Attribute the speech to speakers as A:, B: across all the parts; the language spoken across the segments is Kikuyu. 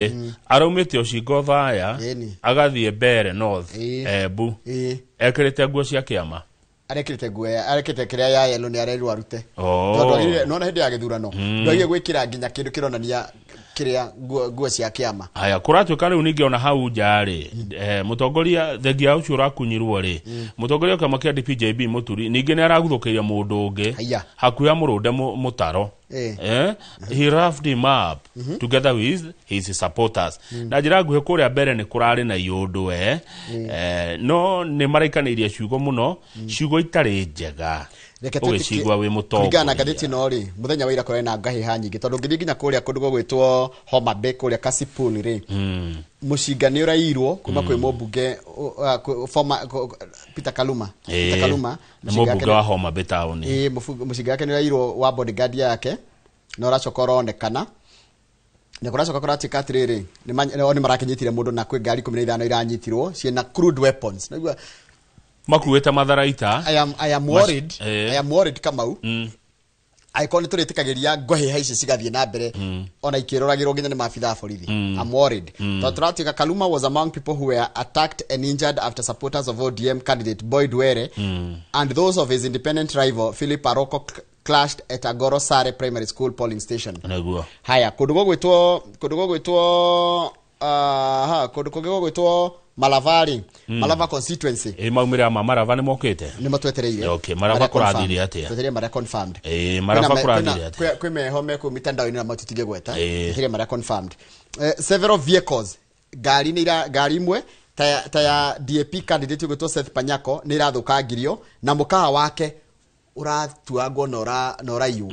A: Araumĩte Ocingo Thaya
B: Ĩni.
A: agathiĩ Mbere North, Embu, ekĩrĩte nguo cia kĩama.
B: Arekĩrĩte nguo arekĩrĩte kĩrĩa ya yellow, nĩ arerirwo arute.
A: Oh.
B: Tondũ nona hĩndĩ ya gĩthurano ndwagire gwĩkĩra nginya kĩndũ kĩronania kĩrĩa nguo cia kĩama.
A: Haya, kũratuĩka rĩu ningĩ ona hau nja rĩ, mũtongoria, thengia ũcio ũrakunyirwo rĩ, mũtongoria wa kĩama kĩa DP JB Mũturi ningĩ nĩ araguthũkĩire mũndũ ũngĩ
B: Haiya.
A: hakuhĩ amũrũnde mũtaro. He roughed him up together with his supporters. Na njĩra nguhĩ, kũrĩa mbere nĩ kũrarĩ na iũndũ, no nĩ maraikanĩirie ciugo mũno, ciugo itarĩ njega.
B: Reke
A: ũgĩcigua wĩ
B: kũringana na
A: mũtongoria.
B: Ngathĩti ĩno rĩ, mũthenya wa ira kũrarĩ na ngahĩha nyingĩ, tondũ ngĩthiĩ nginya kũrĩa kũndũ gũgwĩtwo Homa Bay, kũrĩa Kasipul rĩ, mũcinga nĩ ũrairwo kuma kwĩ mũmbunge former Peter Kaluma. Peter Kaluma.
A: Nĩ
B: Mũcinga wake
A: mũmbunge wa Homa Bay town.
B: Ĩĩ, mũcinga wake nĩ ũrairwo wa bodyguard yake na ũracoka ũronekana na kũracoka kũratuĩka atĩrĩrĩ, nĩ marakĩnyitire mũndũ na kwĩ ngari 15 iranyitirwo ciĩna crude weapons. Naigua
A: makuĩte matharaita.
B: I am worried. I am worried, Kamau, angĩkorwo nĩ tũrĩtĩkagĩria ngũhĩha ici cigathiĩ na mbere ona ikĩroragĩrwo nginya nĩ maabitha a borithi. I'm worried tondũ tũratuĩka Kaluma was among people who were attacked and injured after supporters of ODM candidate Boyd Were and those of his independent rival Philip Aroko clashed at Agoro Sare Primary School polling station. Haya, kũndũ gũgwĩtwo kũndũ kũngĩ gũgwĩtwo Malavari, Malava constituency.
A: Ĩ, maumĩrĩra ma Marava nĩ mokĩte.
B: Nĩ matwetereire.
A: Okay, Marava
B: Marĩa confirmed.
A: kũrathire atĩa?
B: Twetereire marĩa confirmed.
A: Ĩ, Marava kũrathire atĩa?
B: Kwĩ meho mekũ mitandao-inĩ na matutige gweta. Twetereire marĩa confirmed. Several vehicles, ngari nĩ ira ngari imwe ta ya DAP candidate ũgwĩtwo Seth Panyako nĩ irathũkangirio na mũkawa wake ũratuangwo na ũraiywo.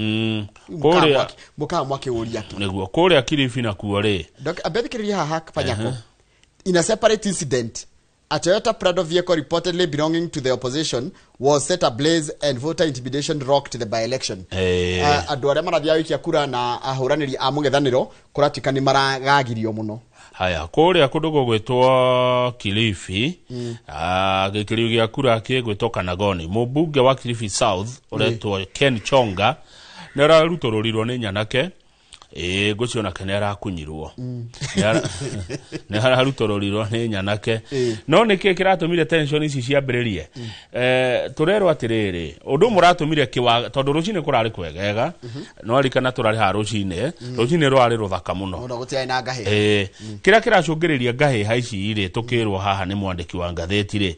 A: Kũrĩa
B: Mũkawa mwakĩũria kĩ?
A: Nĩguo kũrĩa Kilifi nakuo rĩ?
B: Ambethikĩrĩria haha Panyako. In a separate incident, a Toyota Prado vehicle reportedly belonging to the opposition was set ablaze and voter intimidation rocked the by-election. Andũ arĩa marathiaga gũikia kura na ahũranĩri a mũng'ethanĩro kũratuĩka nĩ maragagirio mũno.
A: Haya, kũrĩa kũndũ gũgwĩtwo Kilifi, gĩkĩrio gĩa kura kĩgwĩtwo Kanagoni, mũmbunge wa Kilifi South ũretwo Ken Chonga nĩ ararutũrũrirwo nĩ nyanake. Ĩ, ngũcio nake nĩ arakunyirwo. Nĩ ararutũrũrirwo nĩ nyanake. No nĩ kĩ kĩratũmire tension ici ciambĩrĩrie? Tũrerwo atĩrĩrĩ, ũndũ ũmwe ũratũmire kĩwa, tondũ rũcinĩ kũrarĩ kwegega, no arikana tũrarĩ haha rũcinĩ, rũcinĩ rwarĩ rũthaka mũno.
B: Mũno, gũtiarĩ na ngahĩ.
A: Kĩrĩa kĩracũngĩrĩria ngahĩha ici rĩ, tũkĩrwo haha nĩ mwandĩki wa ngathĩti rĩ,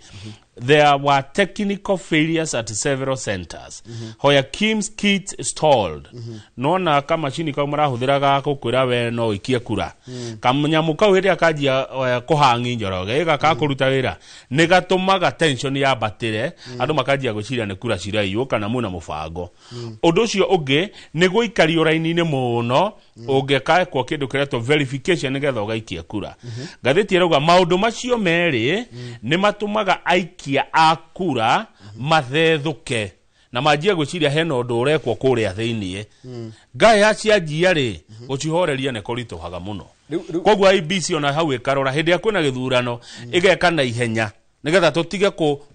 A: there were technical failures at several centers where KIEMS kit stalled. Nona kamacini kau marahũthĩra ga gũkwĩra we no ũikie kura, kanyamũ kau hĩndĩ ĩrĩa kanjia kũhangi Njoroge ĩga kakũruta wĩra, nĩ gatũmaga tension yambatĩre, andũ makanjia gwĩciria nĩ kura ciraiywo kana mwĩna mũbango. Ũndũ ũcio ũngĩ nĩ gũikario raini-inĩ mũno ũngĩkekwo kĩndũ kĩretwo verification nĩgetha ũgaikia kura. Ngathĩti ĩrauga maũndũ macio merĩ nĩ matũmaga aikia a kura mathethũke na manjie gwĩciria hena ũndũ ũrekwo kũrĩa thĩiniĩ. Ngahĩha cianjia rĩ, gũcihoreria nĩ kũritũhaga mũno. Koguo IEBC ona hau ĩkarora hĩndĩ ĩrĩa kwĩna gĩthurano ĩgeka na ihenya nĩgetha tũtige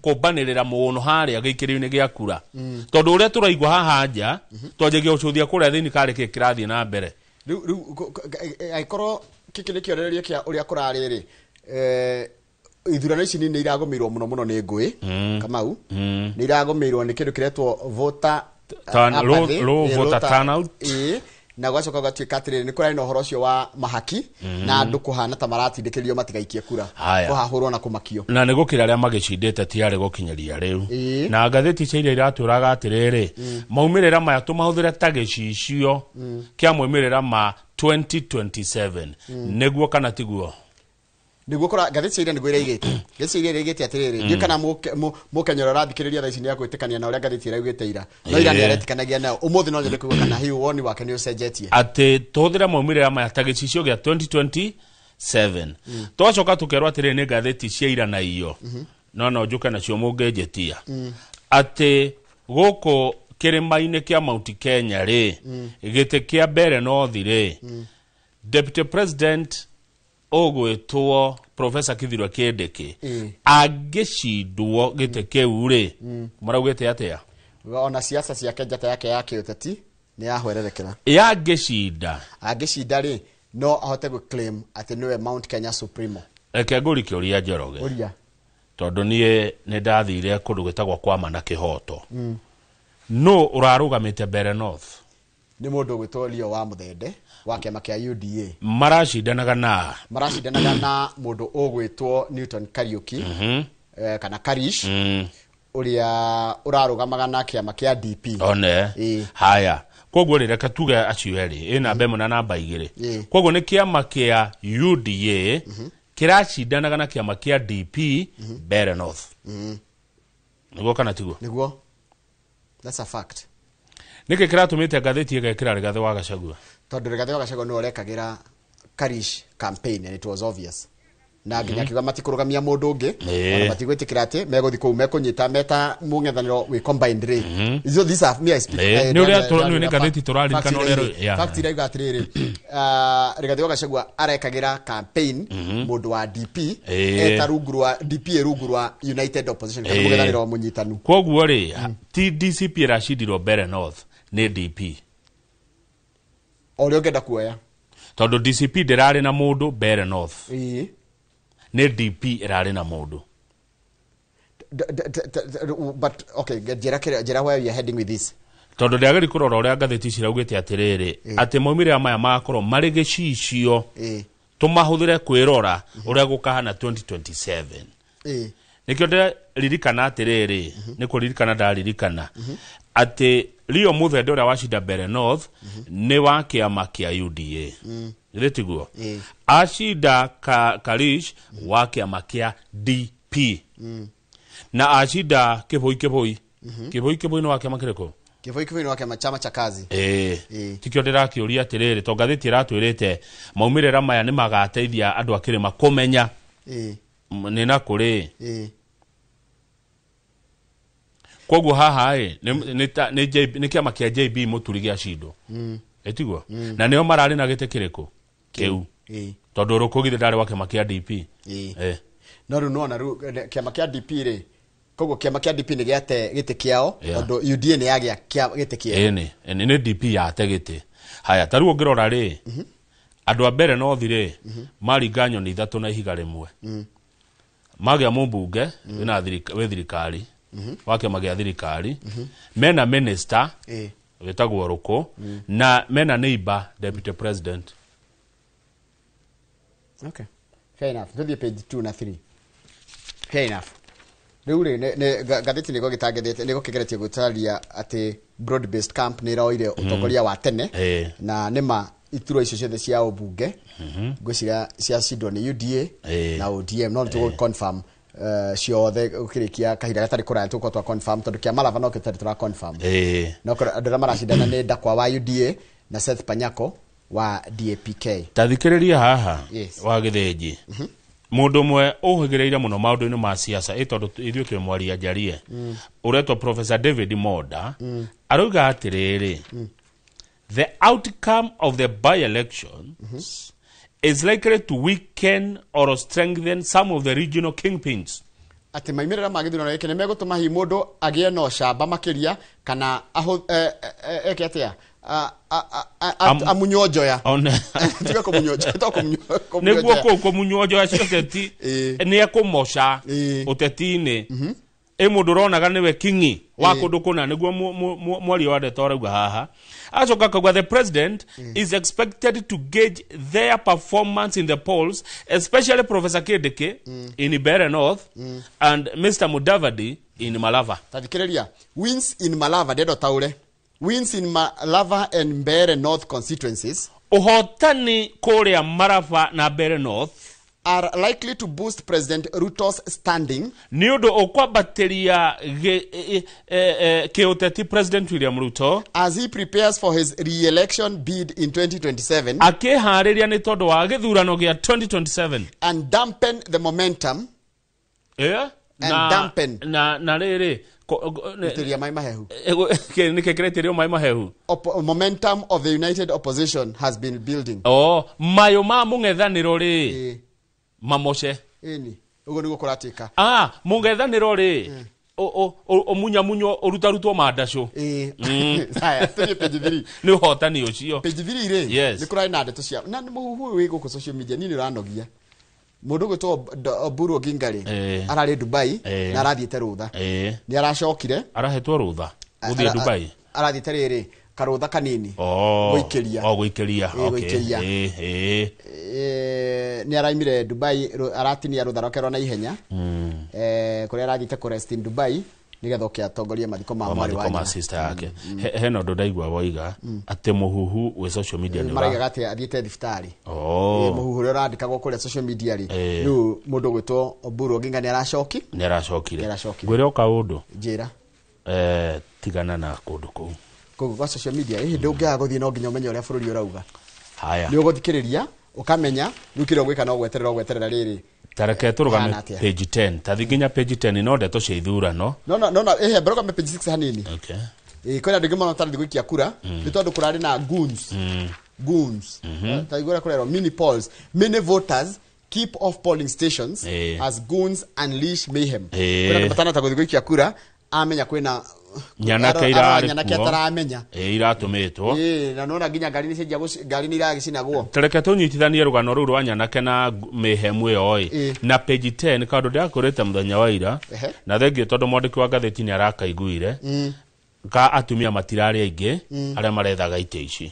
A: kũmbanĩrĩra mũno harĩa gĩikĩrio-inĩ gĩa kura, tondũ ũrĩa tũraigua haha nja twanjagia gũcũthia kũrĩa thĩinĩ karĩ kĩ kĩrathiĩ na mbere.
B: Rĩu angĩkorwo gĩkĩ nĩ kĩonereria kĩa ũrĩa kũrarĩ rĩ, ithurano ici nĩ iragũmĩirwo mũno mũno nĩ ngũĩ, Kamau. Nĩ iragũmĩirwo nĩ kĩndũ kĩretwo voter apathy,
A: low voter turnout.
B: Ĩĩ, na gwacoka gũgatuĩka atĩrĩrĩ, nĩ kũrarĩ na ũhoro ũcio wa mahaki na andũ kũhana ta maratindĩkĩrĩrio matigaikie kura.
A: Haya.
B: Kũhahũrwo na kũmakio.
A: Na nĩ gũkĩra arĩa magĩcindĩte tiarĩ gũkinyĩria rĩu. Na ngathĩti cia iria iratwĩraga atĩrĩrĩ, maumĩrĩra maya tũmahũthĩre ta gĩcicio kĩa maumĩrĩra ma 2027, nĩguo kana tiguo?
B: Nĩguo kũra ngathĩti cia ira nĩguo iraigĩte. Ngathĩti cia ira iraigĩte atĩrĩrĩ, ndiũ kana Mũkenya ũrĩa ũrathikĩrĩria thaa ici nĩ akwĩtĩkania na ũrĩa ngathĩti ĩraugĩte ira, no ira nĩ aretĩkanagia nayo, ũmũthĩ no nyende kũigua kana hihi woni wake nĩ ũcenjetie.
A: Atĩ tũhũthĩre maumĩrĩra maya ta gĩcicio gĩa 2027. Twacoka tũkerwo atĩrĩrĩ nĩ ngathĩti cia ira na iyo, no no njũke nacio mũngĩnjĩtia atĩ gũkũ kĩrĩma-inĩ kĩa Mount Kenya rĩ, gĩtĩ kĩa mbere North rĩ, Deputy President ũgwĩtwo Professor Kithure Kindiki angĩcindwo gĩtĩ kĩu rĩ, maraugĩte atĩa?
B: Ona siasa ciake, njata yake ya kĩũteti nĩ yahwererekera.
A: Yangĩcinda?
B: Angĩcinda rĩ, No ahote gũ claim atĩ nĩwe Mount Kenya Supremo.
A: Reke ngũri kĩũria, Njoroge.
B: Ũria.
A: Tondũ niĩ nĩ ndathire kũndũ gwĩtagwo Kwama na Kĩhoto, no ũrarũgamĩte Mbere North?
B: Nĩ mũndũ ũgwĩtwo Leo wa Mũthende wa kĩama kĩa UDA.
A: Maracindanaga na?
B: Maracindanaga na mũndũ ũgwĩtwo Newton Kariuki, kana Karish, ũrĩa ũrarũgamaga na kĩama kĩa DP.
A: One.
B: Ĩĩ.
A: Haya, koguo rĩ, reke tuge acio erĩ ĩ namba ĩmwe na namba 2.
B: Ĩĩ.
A: Koguo nĩ kĩama kĩa UDA kĩracindanaga na kĩama kĩa DP Mbere North, nĩguo kana tiguo?
B: Nĩguo, that's a fact.
A: Nĩkĩ kĩratũmĩte ngathĩti ĩgekĩra Rigathĩ wa Gachagua?
B: Tondũ Rigathĩ wa Gachagua nĩwe ũrekagĩra Karish campaign and it was obvious, na nginya akiuga matikũrũgamia mũndũ ũngĩ, ona matigwĩtĩkĩra atĩ megũthiĩ kũu mekũnyita meta mũng'ethanĩro wĩ combined rĩ. So these are me, I speak.
A: Nĩ ũrĩa nĩ ngathĩti tũraririkana ũrĩa
B: Fact irauga atĩrĩrĩ, Rigathĩ wa Gachagua arekagĩra campaign mũndũ wa DP, eta rungu rwa DP, ĩ rungu rwa United Opposition kana mũng'ethanĩro mũnyitanu.
A: Koguo rĩ, ti DCP ĩracindirwo Mbere North, nĩ DP?
B: O ũrĩa ũngĩenda kuoya.
A: Tondũ DCP ndĩrarĩ na mũndũ Mbere North. Nĩ DP ĩrarĩ na mũndũ.
B: But okay, njĩra njĩra where you are heading with this.
A: Tondũ ndĩagĩri kũrora ũrĩa ngathĩti ciraugĩte atĩrĩrĩ, atĩ maumĩrĩra maya magakorwo marĩ gĩcicio tũmahũthĩre kwĩrora ũrĩa gũkahana 2027. Nĩkĩo ndĩraririkana atĩrĩrĩ, nĩ kũririkana ndaririkana atĩ Rio Mũthende ũrĩa wacinda Mbere North nĩ wa kĩama kĩa UDA, githĩ tiguo?
B: Ĩĩ.
A: Acinda Karish wa kĩama kĩa DP, na acinda Kĩbũi Kĩbũi, Kĩbũi Kĩbũi nĩ wa kĩama kĩrĩkũ?
B: Kĩboi Kĩboi nĩ wa kĩama Chama cha Kazi.
A: Ĩĩ, tikĩo ndĩrakĩũria atĩrĩrĩ, to ngathĩti ĩratwĩrĩte maumĩrĩra maya nĩ magateithia andũ a kĩrĩma kũmenya nĩ na kũrĩ. Koguo haha ĩ nĩ kĩama kĩa JB Mũturi gĩacindwo, ĩtiguo? Na nĩo mararĩ na gĩtĩ kĩrĩkũ kĩu? Tondũ Rũkũ githĩ ndarĩ wa kĩama kĩa DP?
B: No rĩu nona rĩu kĩama kĩa DP rĩ, koguo kĩama kĩa DP nĩ gĩate gĩtĩ kĩao, tondũ UDA nĩ yagĩa gĩtĩ kĩao.
A: Ĩni nĩ DP yate gĩtĩ. Haya, ta rĩu ũngĩrora rĩ, andũ a Mbere North rĩ, maringa nyoni ithatũ na ihiga rĩmwe. Magĩa mũmbunge wĩ thirikari, wa kĩama gĩa thirikari, mena minister wĩtagwo Rũkũ, na mena neighbor deputy president.
B: Okay, fair enough. Tuthiĩ page 2 na 3. Fair enough. Rĩu rĩ, ngathĩti nĩgo gĩtangĩthĩte nĩgo kĩgeretie gũtaria atĩ broad based camp nĩ ĩroire ũtongoria wa tene, na nĩma iturwa icio ciothe cia ũmbunge ngwĩciria ciacindwo nĩ UDA na ODM, no nĩtũgũ confirm ciothe ũkĩrĩkia kahinda gatarĩ kũraya. Tũgũkorwo twa confirm, tondũ kĩa Malava no kĩo tũtarĩ tũra confirm. No andũ arĩa maracindana nĩ Ndakwa wa UDA na Seth Panyako wa DAPK.
A: Ta thikĩrĩria haha.
B: Yes.
A: Wa Gĩthĩnji, mũndũ ũmwe ũhĩgĩrĩire mũno maũndũ-inĩ ma siasa, ĩ tondũ ithuĩ twĩ mwaria njarie, ũretwo Professor David Monda, arauga atĩrĩrĩ, the outcome of the by-elections is likely to weaken or strengthen some of the regional kingpins.
B: Atĩ maimĩrĩra ma gĩthurano gĩkĩ nĩ megũtũma hihi mũndũ agĩe na ũcamba makĩria kana eke atĩa, amunywo njoya. Tuge kũmunywo njoya, to kũmunywo
A: Nĩguo
B: njoya.
A: kũu kũmunywo njoya cia ũteti, nĩ ekũmoca ũteti-inĩ ĩ mũndũ ũronaga nĩwe kingi wa kũndũ kũna, nĩguo mwaria wa ndeto arauga haha. Acoka akauga the president is expected to gauge their performance in the polls, especially Professor Kindiki in Mbeere North and Mr Mudavadi in Malava.
B: Ta thikĩrĩria, wins in Malava, ndendo taũre, wins in Malava and Mbeere North constituencies
A: Ũhotani kũrĩa Maraba na Mbeere North
B: are likely to boost President Ruto's standing
A: nĩ ũndũ ũkwambatĩria kĩũteti President William Ruto
B: as he prepares for his re-election bid in 2027
A: akĩharĩria nĩ tondũ wa gĩthurano gĩa 2027
B: and dampen the momentum And
A: na,
B: dampen.
A: na rĩrĩ
B: gũitĩrĩria maĩ mahehu.
A: Nĩkĩ kĩraitĩrĩrio maĩ mahehu?
B: Momentum of the united opposition has been building.
A: O mayũ ma mũng'ethanĩro rĩ, mamoce.
B: Ĩni, ũguo nĩguo kũratuĩka.
A: Mũng'ethanĩro rĩ, Ũmunyamunywo, ũrutarutwo mandacũ.
B: Ĩĩ, haya, tũthiĩ page 3.
A: Nĩ ũhotani ũcio.
B: Page 3 rĩ, nĩ kũrarĩ na ndeto cia na nĩ mũhuhu ũyũ wĩ gũkũ social media, niĩ nĩ ũranogia. Mũndũ ũgwĩtwo Oburu Oginga rĩ, ararĩ Dubai na arathiĩte rũtha. Nĩ aracokire.
A: Arahetwo rũtha gũthiĩ Dubai?
B: Arathiĩte rĩrĩ karũtha kanini.
A: Oh.
B: Gũikĩria.
A: Oh, gũikĩria.
B: Ĩĩ, gũikĩria.
A: Ĩĩ.
B: Nĩ araimire Dubai, aratinia rũtha rwake rwa na ihenya, kũrĩa arathiĩte kũrest in Dubai nĩgetha oke atongorie mathiko ma
A: O
B: mwarĩ wa
A: mathiko ma
B: nyina.
A: sister yake. Hena ũndũ ndaigua woiga atĩ mũhuhu wĩ social media nĩ
B: Maraigaga atĩ athiĩte thibitarĩ.
A: Oh.
B: Mũhuhu ũrĩa ũrandĩkagwo kũrĩa social media rĩ, rĩu mũndũ ũgwĩtwo Oburu Oginga nĩ aracoki.
A: Nĩ aracokire.
B: Nĩ aracokire.
A: Ngwĩre o kaũndũ.
B: Njĩra.
A: Tigana na kũndũ kũu.
B: Kũu gwa social media ĩ hĩndĩ ũngĩaga gũthiĩ no nginya ũmenye ũrĩa bũrũri ũrauga.
A: Haya.
B: Nĩ ũgũthikĩrĩria ũkamenya rĩu kĩrĩa ũgwĩka no gweterera ũgweterera rĩrĩ.
A: Tareke tũrũgame.
B: Hana atĩa?
A: Page 10, tathi nginya page 10, no ndeto cia ithurano.
B: No, ĩhe mbere page 6 hanini.
A: Okay.
B: Ĩ kwĩna andũ aingĩ mũno matarĩ gũikia kura nĩ tondũ kũrarĩ na goons, goons. Ta igũrĩa kũrerwo mini polls, many voters keep off polling stations as goons unleash mayhem. Kwĩna andũ matanahota gũthiĩ gũikia kura, amenya kwĩna
A: nyanake
B: arora
A: irarĩ
B: nyanake
A: kuo.
B: ataramenya.
A: Ĩĩ, iratũmĩtwo.
B: Ĩĩ, na nona nginya ngari nĩ cianjia ngari nĩ iragicinagwo.
A: Tareke tũnyitithanie rũgano rũu rwa nyanake na mĩhemu ĩyo ĩ na page 10, kaũndũ ndĩrakũrĩte mũthenya wa ira. Na thengio tondũ mwandĩki wa ngathĩti nĩ arakaiguire ka atumia matirarĩ aingĩ arĩa marethaga itĩ ici.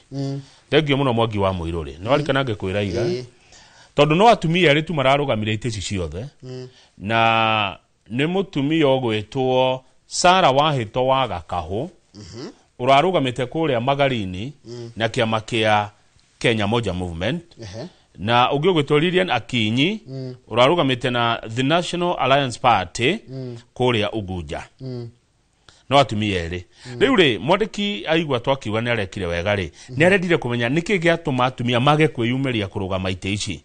A: Thengio mũno, Mwangi wa Mũirũ rĩ, nĩ warikana ngĩkwĩra ira tondũ no atumia erĩ tu mararũgamire itĩ ici ciothe, na nĩ mũtumia ũgwĩtwo Sara Wahĩto wa Gakahũ ũrarũgamĩte kũrĩa Magarini na kĩama kĩa Kenya Moja Movement, na ũngĩ ũgwĩtwo Lilian Akinyi ũrarũgamĩte na The National Alliance Party kũrĩa Unguja. No atumia erĩ. Rĩu rĩ, mwandĩki aigua twakiuga nĩ arekire wega rĩ, nĩ arendire kũmenya nĩkĩ gĩatũma atumia mage kwĩyumĩria kũrũgama itĩ ici.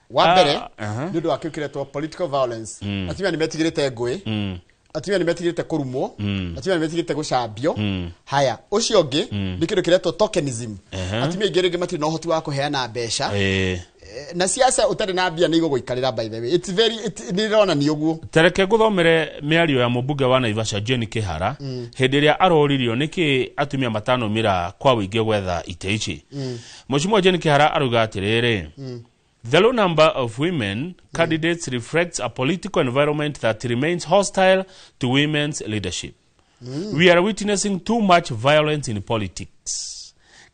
B: Wa mbere,
A: Aha.
B: nĩ ũndũ wa kĩu kĩretwo political violence. Atumia nĩ metigĩrĩte ngũĩ, atumia nĩ metigĩrĩte kũrumwo, atumia nĩ metigĩrĩte gũcambio. Haya, ũcio ũngĩ nĩ kĩndũ kĩretwo tokenism. Atumia aingĩ rĩngĩ matirĩ na ũhoti wa kũheana mbeca. Na siasa ũtarĩ na mbia nĩ igũgũikarĩra. By the way, it's very nĩ ĩronania ũguo.
A: Tareke ngũthomere mĩario ya mũmbunge wa Naivasha Jane Kĩhara hĩndĩ ĩrĩa aroririo nĩkĩ atumia matanaumĩra kwa ũingĩ gwetha itĩ ici. Mheshimiwa Jane Kĩhara arauga atĩrĩrĩ: "The low number of women candidates reflects a political environment that remains hostile to women's leadership. We are witnessing too much violence in politics.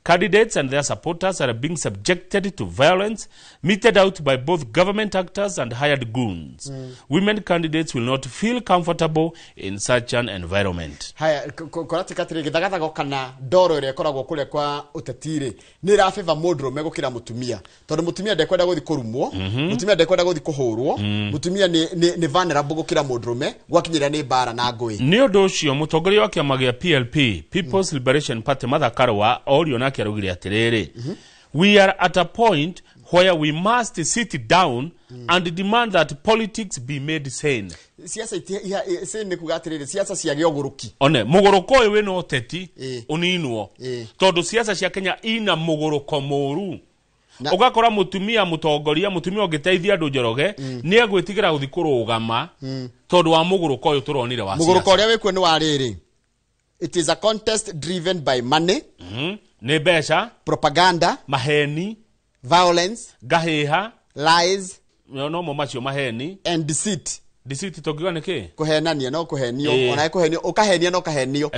A: Candidates and their supporters are being subjected to violence meted out by both government actors and hired goons. Women candidates will not feel comfortable in such an environment."
B: Haya, kũratuĩka atĩrĩ, gĩthagathago kana ndoro ĩrĩa ĩkoragwo kũrĩa kwa ũteti rĩ, nĩ ĩrabĩba mũndũrũme gũkĩra mũtumia, tondũ mũtumia ndekwenda gũthiĩ kũrumwo, mũtumia ndekwenda gũthiĩ kũhũrwo, mũtumia nĩ vulnerable gũkĩra mũndũrũme gwakinyĩra nĩ mbara na ngũĩ.
A: Nĩ ũndũ ũcio mũtongoria wa kĩama gĩa PLP, People's Liberation Party, Martha Karua, orio nake araugire atĩrĩrĩ: "We are at a point where we must sit down and demand that politics be made sane."
B: Siasa sane nĩ kuga atĩrĩrĩ, siasa ciage ũgũrũki.
A: One mũgũrũko ũyũ wĩna ũteti ũninwo, tondũ siasa cia Kenya ina mũgũrũko mũru. Ũgakora mũtumia mũtongoria, mũtumia ũngĩteithia andũ Njoroge, nĩ egwĩtigĩra gũthiĩ kũrũgama tondũ wa mũgũrũko ũyũ tũronire wa
B: Mũgũrũko
A: siasa.
B: ũrĩa wĩkuo nĩ wa rĩrĩ, it is a contest driven by money,
A: Nĩ mbeca,
B: propaganda,
A: maheni,
B: violence,
A: ngahĩha,
B: lies
A: no mo macio maheni,
B: and deceit.
A: Deceit tũngiuga nĩ kĩ?
B: Kũhenania, no kũhenio, onawe kũhenio, ũkahenia no kahenio.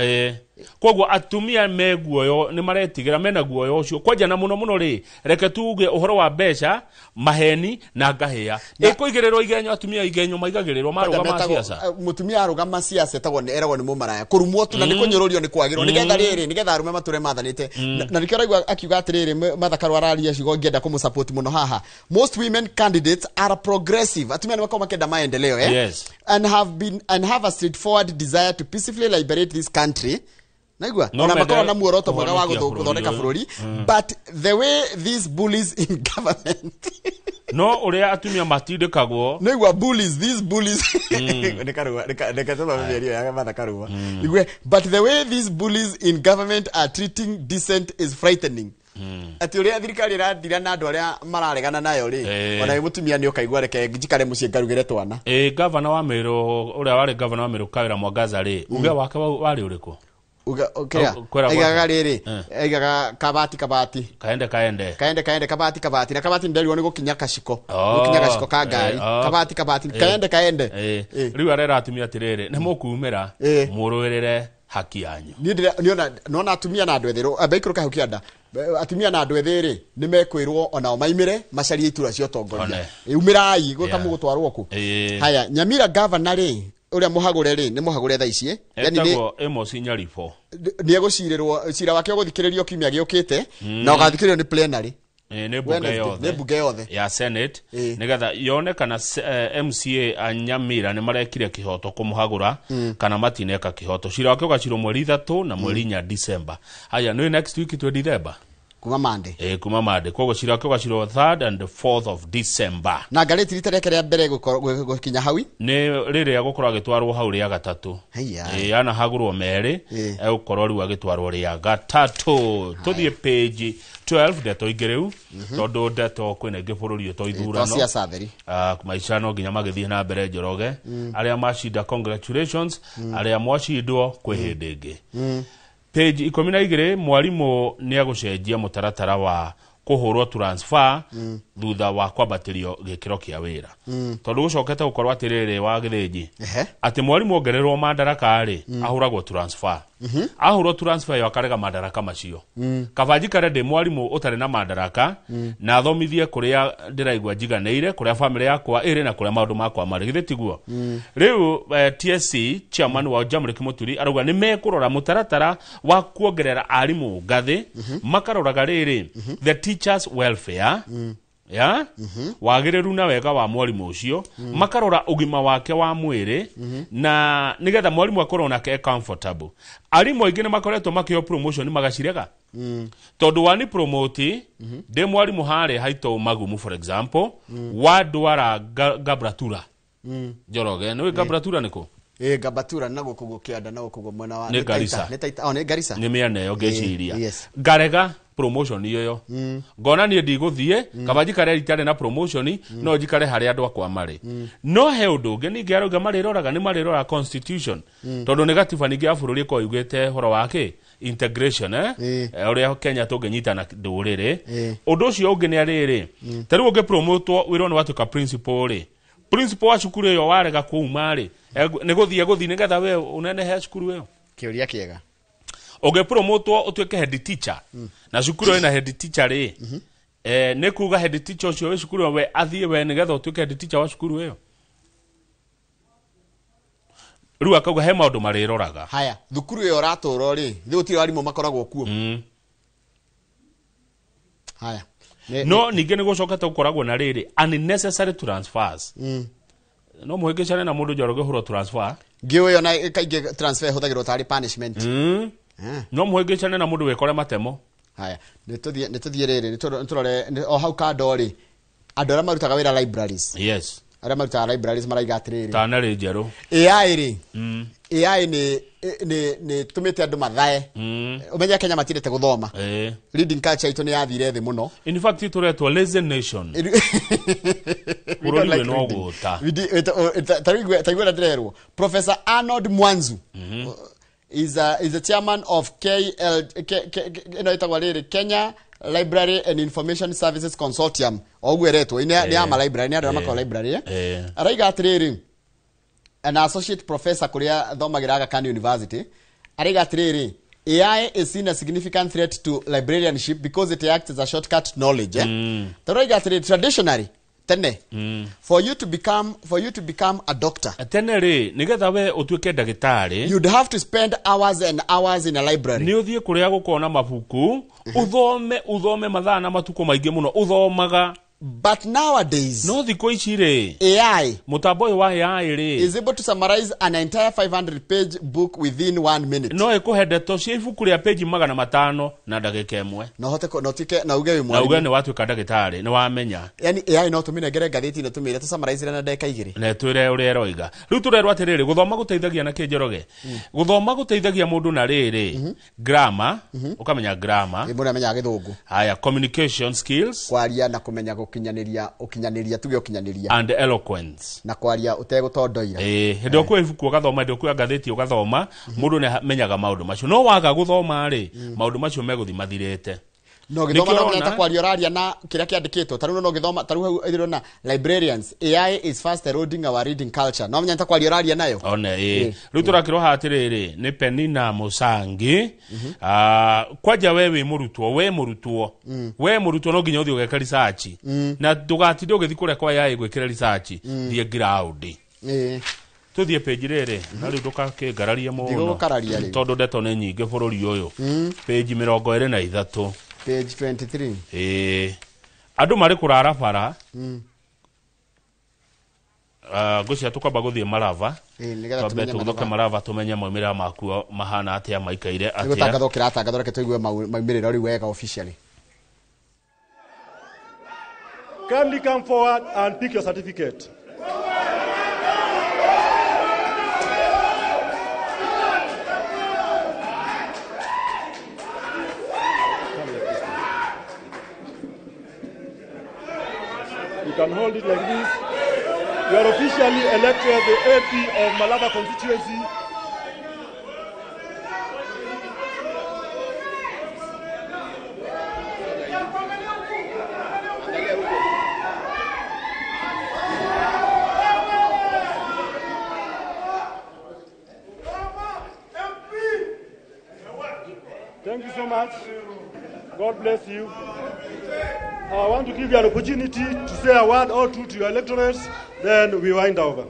A: Koguo atumia me guoyo, nĩ maretigĩra, mena guoyo ũcio kwanja na mũno mũno rĩ, reke tuge ũhoro wa mbeca, maheni na ngahĩha ĩkũigĩrĩrwo igenyo, atumia igenyo maigagĩrĩrwo marũgama
B: Metagwo-
A: siasa.
B: Mũtumia arũgama siasa etagwo nĩ eragwo nĩ mũmaraya, kũrumwo tu na nĩ kũnyũrũrio, nĩ kwagĩrwo nĩgetha rĩrĩ, nĩgetha arũme matũre mathanĩte. Na nĩkĩo ũraigua akiuga atĩrĩrĩ, Martha Karua araria ciugo ngĩenda kũmũsupport mũno haha: "Most women candidates are progressive." Atumia nĩ makoragwo makĩenda maendeleo, eh? And have been and have a straightforward desire to peacefully liberate this country. Naigua
A: No
B: ona makorwo
A: mende
B: na muoroto mwega wa
A: kũhonokia
B: gũthondeka
A: bũrũri.
B: bũrũri, "but the way these bullies in government"
A: No ũrĩa atumia matindĩkagwo.
B: Naigua bullies, these bullies, nĩ Karua, reke tũthome mĩario ya Martha Karua. Igue, "But the way these bullies in government are treating decent is frightening." Atĩ ũrĩa thirikari ĩrathira na andũ arĩa mararegana nayo rĩ,
A: Eh.
B: ona wĩ mũtumia nĩ ũkaigua reke njikare mũciĩ ngarugĩre twana.
A: Ĩ gavana wa Meru, ũrĩa warĩ gavana wa Meru Kawĩra Mwangaza rĩ, uge wake warĩ ũrĩkũ?
B: Kĩrĩa
A: Oh, kwĩra
B: aigaga rĩrĩ,
A: Eh.
B: aigaga kabati kabati,
A: Kaende kaende.
B: Kaende kaende, kabati kabati, na kabati nderirwo nĩ gũkinya kaciko,
A: Oh,
B: gũkinya gaciko ka ngari.
A: Eh, oh.
B: Kabati kabati,
A: Eh.
B: kaende kaende.
A: Eh,
B: Eh.
A: rĩu arera atumia atĩrĩrĩ, nĩ mũkumĩra
B: Eh.
A: mũrũĩrĩre haki yanyu.
B: Niĩ nĩona nona atumia na andũ ethĩ, amba ikũrũka hau kĩanda. Atumia na andũ ethĩ rĩ, nĩ mekwĩrwo onao maimĩre macarie itura cia ũtongoria.
A: One.
B: Umĩrai gwĩka
A: Yeah.
B: mũgũtwarwo kũ.
A: Eh.
B: Haya, Nyamira gavana rĩ, ũrĩa mũhagũre rĩ, nĩ mũhagũre thaa ici, eh? Yani nĩ
A: Etagwo Amos Nyaribo.
B: Nĩ egũcirĩrwo, cira wake ũgũthikĩrĩrio kiumia gĩũkĩte na ũgathikĩrĩrio nĩ plenary.
A: Eh, nĩ mbunge
B: Wednesday,
A: yothe.
B: nĩ mbunge yothe.
A: Ya Senate,
B: Eh.
A: nigetha yone kana MCA a Nyamira nĩ marekire kĩhoto kũmũhagũra kana matineka kĩhoto. Cira wake ũgacirwo mweri 3 na mweri 4 December. Haya, nĩ next week twĩ December.
B: Kuma Monday.
A: Eh, kuma Monday. Koguo cira wake ũgacirwo 3rd and 4th of December.
B: Na ngarĩti rita rĩake rĩa mbere gũkinya hau.
A: Nĩ rĩrĩa gũkorwo agĩtwarwo hau rĩa gatatũ.
B: Haiya.
A: Ĩ, anahagũrwo merĩ,
B: Ĩ.
A: egũkorwo rĩu agĩtwarwo rĩa gatatũ. Tũthiĩ page 12, ndeto ingĩ rĩu, tondũ ndeto kwĩna ingĩ bũrũri ũyũ to
B: To
A: ithurano.
B: siasa theri.
A: Ah, maica no nginya magĩthiĩ na mbere. Njoroge, arĩa macinda, congratulations. Arĩa mwacindwo, kwĩ hĩndĩ ĩngĩ. Page 12, mwarimũ nĩ agũcenjia mũtaratara wa kũhũrwo transfer thutha wa kwambatĩrio gĩkĩro kĩa wĩra, tondũ gũcokete gũkorwo atĩrĩrĩ wa gĩthĩnji, atĩ mwarimũ ongererwo mandaraka rĩ, ahũragwo transfer. Ahũrwo transfer ĩyo, akarega mandaraka macio. Kaba njikare ndĩ mwarimũ ũtarĩ na mandaraka na thomithie kũrĩa ndĩraigua njiganĩire, kũrĩa famĩlĩ yakwa ĩrĩ na kũrĩa maũndũ makwa marĩ. Githĩ tiguo? Rĩu TSC chairman wa Jamrick Muturi arauga nĩ mekũrora mũtaratara wa kuongerera arimũ ngathĩ, makaroraga rĩrĩ, the teachers welfare, ya wagĩrĩru na wega wa mwarimũ ũcio, makarora ũgima wake wa mwĩrĩ, na nĩgetha mwarimũ akorwo nake e comfortable. Arimũ aingĩ nĩ makoretwo makĩheo promotion magacirega, tondũ wani promote ndĩ mwarimũ harĩa haitũ Magumu, for example, wandwara Gabratura. Njoroge, nĩũĩ Gabratura nĩkũ?
B: Ĩ, Gabatura na gũkũ gũkĩanda na gũkũ mwena wa
A: Nĩ
B: Taita,
A: Garissa.
B: Nĩ Taita, oh, nĩ Garissa.
A: Nĩ mĩena ĩyo ngĩciria. Ngarega promotion ĩyo, ngona niĩ ndigũthiĩ, kaba njikare itarĩ na promotion, no njikare harĩa andũ akwa marĩ. No he ũndũ ũngĩ ningĩ arauga marĩroraga, nĩ marĩroraga constitution, tondũ nĩ gatiba ningĩ ya bũrũri ĩkoragwo yugĩte ũhoro wa kĩ integration, eh? Eh, ũrĩa Kenya tũngĩnyitana ndũrĩrĩ. Ũndũ ũcio ũngĩ nĩ arĩrĩ, ta rĩu ũngĩpromotwo wĩrwo nĩ watuĩka principal rĩ, principal wa cukuru ĩyo warega kuuma rĩ, nĩ gũthiĩ gũthiĩ nĩgetha we ũnenehe cukuru ĩyo?
B: Kĩũria kĩega.
A: Ũngĩpromotwo ũtuĩke head teacher na cukuru ĩyo ĩna head teacher rĩ, nĩ kuga head teacher ũcio wĩ cukuru ĩyo we athiĩ we nĩgetha ũtuĩke head teacher wa cukuru ĩyo? Rĩu akauga he maũndũ marĩroraga.
B: Haya, thukuru ĩyo ũratũrwo rĩ, thĩ gũtirĩ arimũ makoragwo kuo. Haya.
A: No ningĩ nĩ gũcokete gũkoragwo na rĩrĩ, unnecessary transfers. No mũhĩngĩcane na mũndũ, Njoroge, ũhũrwo transfer.
B: Ngĩũĩ ona kaingĩ transfer ĩhũthagĩrwo tarĩ punishment.
A: No mũhĩngĩcane na mũndũ wĩkore matemo.
B: Haya, nĩ tũthiĩ rĩrĩ, nĩ tũrore o hau kando rĩ, andũ arĩa marutaga wĩra libraries, arĩa marutaga libraries maraiga atĩrĩrĩ,
A: tana rĩ njerũ.
B: AI rĩ, AI nĩ tũmĩte andũ mathae. Ũmenye Kenya matiendete gũthoma. Reading culture itũ nĩ yathire thĩ mũno.
A: In fact, tũretwo lazy nation.
B: We don't
A: Bũrũri
B: like
A: wĩna
B: reading.
A: ũgũta.
B: Ta igua ndĩrerwo Professor Arnold Mwanzu is a chairman of KL K, K, K, ĩno ĩtagwo rĩrĩ Kenya Library and Information Services Consortium, o ũguo ĩretwo, nĩ ya ma library, nĩ andũ arĩa makoragwo library, eh? Araiga atĩrĩrĩ, an associate professor kũrĩa thomagĩra Aga Khan University, araiga atĩrĩrĩ, AI is seen a significant threat to librarianship because it acts as a shortcut to knowledge, eh? Tondũ araiga atĩrĩrĩ, traditionally, tene, for you to become a doctor,
A: Tene rĩ, nĩgetha we ũtuĩke ndagĩtarĩ,
B: you'd have to spend hours and hours in a library.
A: Nĩ ũthiĩ kũrĩa gũkorwo na mabuku, ũthome, ũthome mathaa na matukũ maingĩ mũno ũthomaga.
B: But nowadays,
A: no thikũ ici rĩ,
B: AI
A: mũtambo ũyũ wa AI rĩ
B: is able to summarize an entire 500 page book within 1 minute.
A: No ĩkũhe ndeto cia ibuku rĩa peji 500 na ndagĩka ĩmwe.
B: No hote no tuike na uge wĩ
A: na uge
B: mwarimu.
A: nĩ watuĩka ndagĩtarĩ, nĩ wamenya.
B: Yani AI no tũmĩnengere ngathĩti ĩno tũmĩre tũsummarize na ndagĩka 2.
A: Na twĩre ũrĩa ĩroiga. Rĩu tũrerwo atĩrĩrĩ, gũthoma gũteithagia na kĩ, Njoroge? Gũthoma gũteithagia mũndũ na rĩrĩ, grammar, ũkamenya grammar.
B: Ĩ, mũndũ amenyaga gĩthũngũ.
A: Haya, communication skills,
B: kwaria na kũmenya gũkinyanĩria, ũkinyanĩria, tuge ũkinyanĩria,
A: and eloquence,
B: na kwaria ũtegũtondoira.
A: Ĩĩ, hĩndĩ ĩrĩa ũkuoya ibuku ũgathoma, hĩndĩ ĩrĩa ũkuoya ngathĩti ũgathoma, mũndũ nĩ amenyaga maũndũ macio. No waga gũthoma rĩ, maũndũ macio megũthiĩ mathirĩte.
B: No gĩthoma
A: Nĩkĩo
B: no menya ta
A: ũrona-
B: kwaria ũraria na kĩrĩa kĩandĩkĩtwo. Ta rĩu no gĩthoma, ta rĩu hau ĩrona librarians, AI is fast eroding our reading culture. No menya ta kwaria ũraria nayo.
A: One ĩ, rĩu tũrakĩrwo haha atĩrĩrĩ, nĩ Penina Mũsangi. Kwanja we wĩ mũrutwo, we mũrutwo, we mũrutwo, no nginya ũthiĩ ũgeka research, na ndũgatinde ũgĩthiĩ kũrĩa kwa AI gwĩkĩra research, thiĩ ground. Tũthiĩ page rĩrĩ, na rĩu ndũgakĩngararie mũno.
B: Ndigũgũkararia rĩu.
A: Tondũ ndeto nĩ nyingĩ bũrũri ũyũ. Page 23.
B: Page 23.
A: Ĩĩ, andũ marĩ kũrara bara. Ngwĩciria tũkwamba gũthiĩ Marava.
B: Ĩĩ, nĩgetha
A: twambe
B: tũmenye
A: tũgũthũke
B: Marava.
A: Marava, tũmenye maumĩrĩra makuo mahana atĩa, maikaire
B: Nĩ
A: atĩa.
B: gũtangathwo kĩratangathwo, reke tũigue maumĩrĩro rĩu wega officially.
C: Kindly come forward and pick your certificate. Come here, please. You can hold it like this. You are officially elected the AP of Malava constituency. Thank you so much. God bless you. I want to give you an opportunity to say a word or two to your electorates, then we wind over.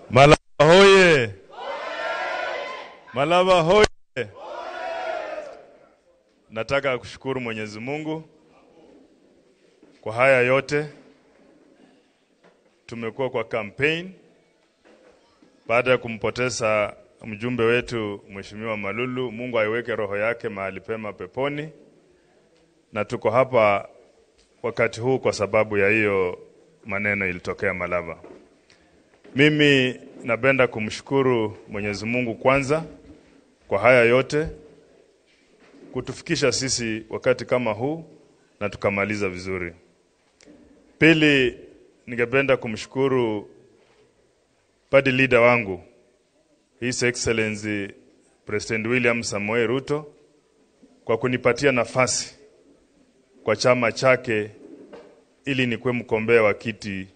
D: Malava hoye! Malava hoye! Nataka kushukuru Mwenyezi Mungu kwa haya yote. Tumekuwa kwa campaign baada ya kumpoteza mjumbe wetu Mheshimiwa Malulu. Mungu aiweke roho yake mahali pema peponi, na tuko hapa wakati huu kwa sababu ya hiyo maneno ilitokea Malava. Mimi napenda kumshukuru Mwenyezi Mungu kwanza kwa haya yote, kutufikisha sisi wakati kama huu na tukamaliza vizuri. Pili, ningependa kumshukuru party leader wangu, His Excellency President William Samoei Ruto, kwa kunipatia nafasi kwa chama chake ili nikuwe mgombea wa kiti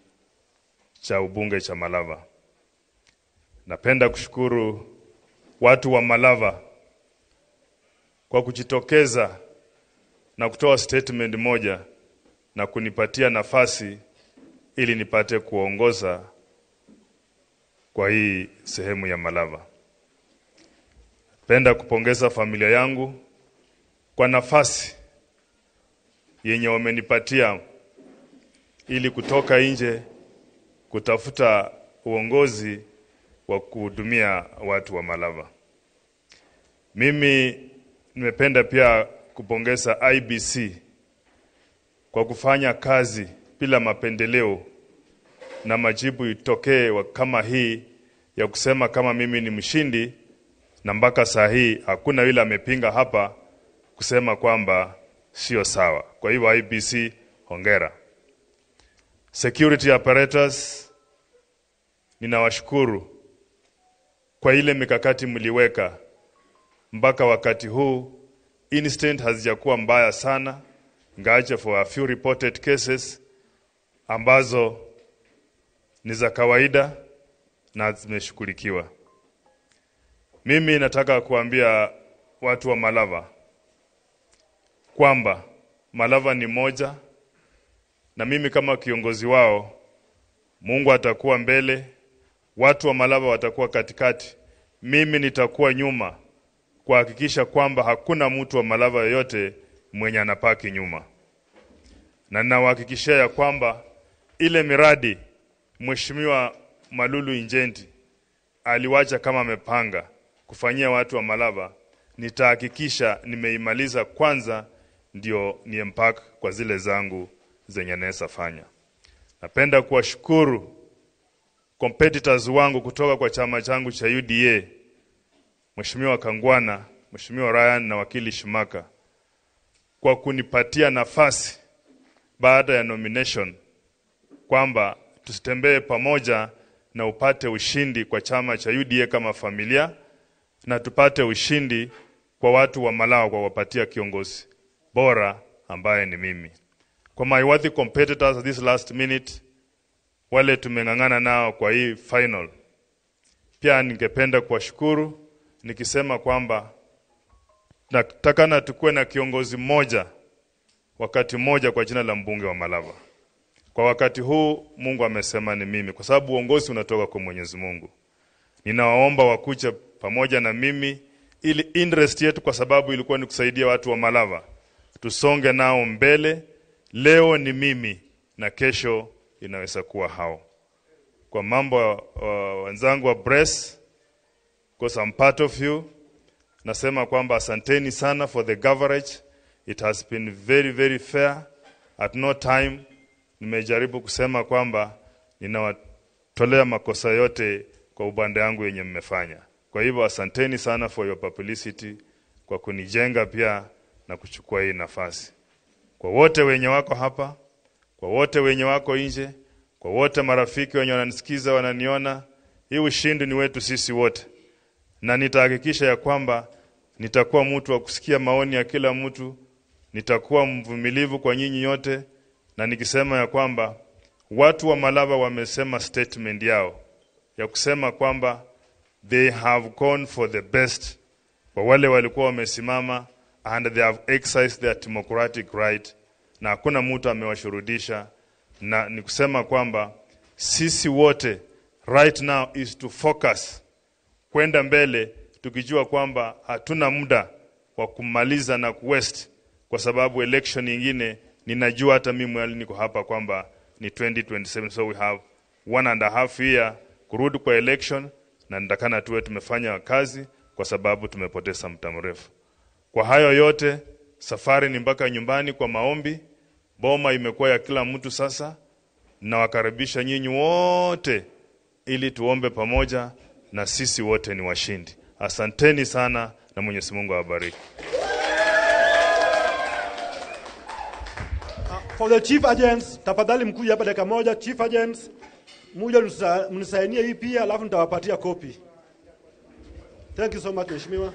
D: cha ubunge cha Malava. Napenda kushukuru watu wa Malava kwa kujitokeza na kutoa statement moja na kunipatia nafasi ili nipate kuongoza kwa hii sehemu ya Malava. Napenda kupongeza familia yangu kwa nafasi yenye wamenipatia ili kutoka nje kutafuta uongozi wa kuhudumia watu wa Malava. Mimi nimependa pia kupongeza IEBC kwa kufanya kazi bila mapendeleo na majibu itokee kama hii ya kusema kama mimi ni mshindi, na mpaka saa hii hakuna yule amepinga hapa kusema kwamba sio sawa. Kwa hivyo IEBC, hongera. Security apparatus, ninawashukuru kwa ile mikakati mliweka mpaka wakati huu. Incident hazijakuwa mbaya sana, ingawaje for a few reported cases ambazo ni za kawaida na zimeshughulikiwa. Mimi nataka kuambia watu wa Malava kwamba Malava ni moja, na mimi kama kiongozi wao, Mungu atakuwa mbele, watu wa Malava watakuwa katikati, mimi nitakuwa nyuma kuhakikisha kwamba hakuna mtu wa Malava yoyote mwenye anapaki nyuma. Na ninawahakikishia ya kwamba ile miradi Mheshimiwa Malulu Injendi aliwacha kama amepanga kufanyia watu wa Malava, nitahakikisha nimeimaliza kwanza ndio niempak kwa zile zangu zenye naweza fanya. Napenda kuwashukuru competitors wangu kutoka kwa chama changu cha UDA, Mheshimiwa Kangwana, Mheshimiwa Ryan na Wakili Shimaka, kwa kunipatia nafasi baada ya nomination kwamba tusitembee pamoja na upate ushindi kwa chama cha UDA kama familia, na tupate ushindi kwa watu wa Malawa kwa kuwapatia kiongozi bora ambaye ni mimi. Kwa my worthy competitors this last minute, wale tumeng'ang'ana nao kwa hii final, pia ningependa kuwashukuru nikisema kwamba nataka na tukue na kiongozi mmoja wakati mmoja kwa jina la mbunge wa Malava. Kwa wakati huu Mungu amesema ni mimi, kwa sababu uongozi unatoka kwa Mwenyezi Mungu. Ninawaomba wakuja pamoja na mimi ili interest yetu, kwa sababu ilikuwa ni kusaidia watu wa Malava, tusonge nao mbele. Leo ni mimi na kesho inaweza kuwa hao. Kwa mambo wenzangu wa press, because I'm part of you, nasema kwamba asanteni sana for the coverage. It has been very very fair. At no time nimejaribu kusema kwamba ninawatolea makosa yote kwa ubanda yangu yenye mmefanya. Kwa hivyo asanteni sana for your publicity, kwa kunijenga pia na kuchukua hii nafasi. Kwa wote wenye wako hapa, kwa wote wenye wako nje, kwa wote marafiki wenye wananisikiza, wananiona, hii ushindi ni wetu sisi wote. Na nitahakikisha ya kwamba nitakuwa mtu wa kusikia maoni ya kila mtu, nitakuwa mvumilivu kwa nyinyi yote, na nikisema ya kwamba watu wa Malava wamesema statement yao ya kusema kwamba they have gone for the best kwa wale walikuwa wamesimama, and they have exercised their democratic right, na hakuna mtu amewashurudisha. Na ni kusema kwamba sisi wote right now is to focus kwenda mbele, tukijua kwamba hatuna muda wa kumaliza na kuwaste, kwa sababu election nyingine ninajua hata mimi mwali niko hapa kwamba ni 2027, so we have 1.5 year kurudi kwa election, na nitakana tuwe tumefanya kazi kwa sababu tumepoteza muda mrefu. Kwa hayo yote, safari ni mpaka nyumbani kwa maombi. Boma imekuwa ya kila mtu sasa, na wakaribisha nyinyi wote ili tuombe pamoja, na sisi wote ni washindi. Asanteni sana na Mwenyezi Mungu awabariki.
C: For the chief agents, tafadhali mkuje hapa dakika moja. Chief agents, muje mnisainie hii pia, alafu nitawapatia copy. Thank you so much, Mheshimiwa.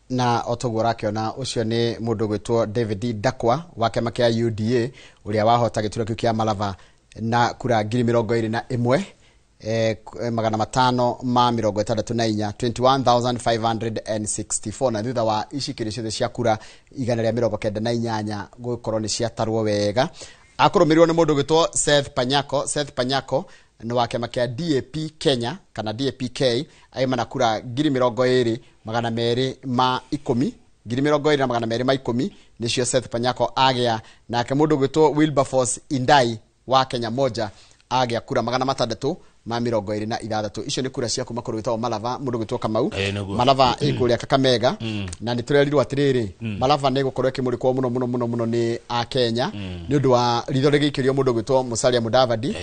B: Na otoguo rakiona ucio ni mundu gwitwo David Dakwa wa kiama kia UDA uria wahota giturwa kiu kia Malava na kura 21,564 21,564 na thutha wa icikĩrio ciothe cia kura 198 gukorwo ni ciatarwo wega. Akũrũmĩrĩrwo nĩ mũndũ gwĩtwo Seth Panyako. Seth Panyako nĩ wa kĩama kĩa DAP Kenya kana DAPK, aima na kura 20,210 20,210 nĩcio Seth Panyako agĩa. Nake mũndũ gwĩtwo Wilberforce Indai wa Kenya Moja agĩa kura 626. Icio nĩ kura cia kuma kũrĩ gwĩtagwo Malava, mũndũ gwĩtwo Kamau. Malava ĩ kũrĩa Kakamega, na nĩ tũrerirwo atĩrĩrĩ, Malava nĩ gũkorwo ĩkĩmũrĩkwo mũno mũno mũno mũno nĩ a Kenya nĩ ũndũ wa ritho rĩgĩikĩrio mũndũ gwĩtwo Musalia Mudavadi,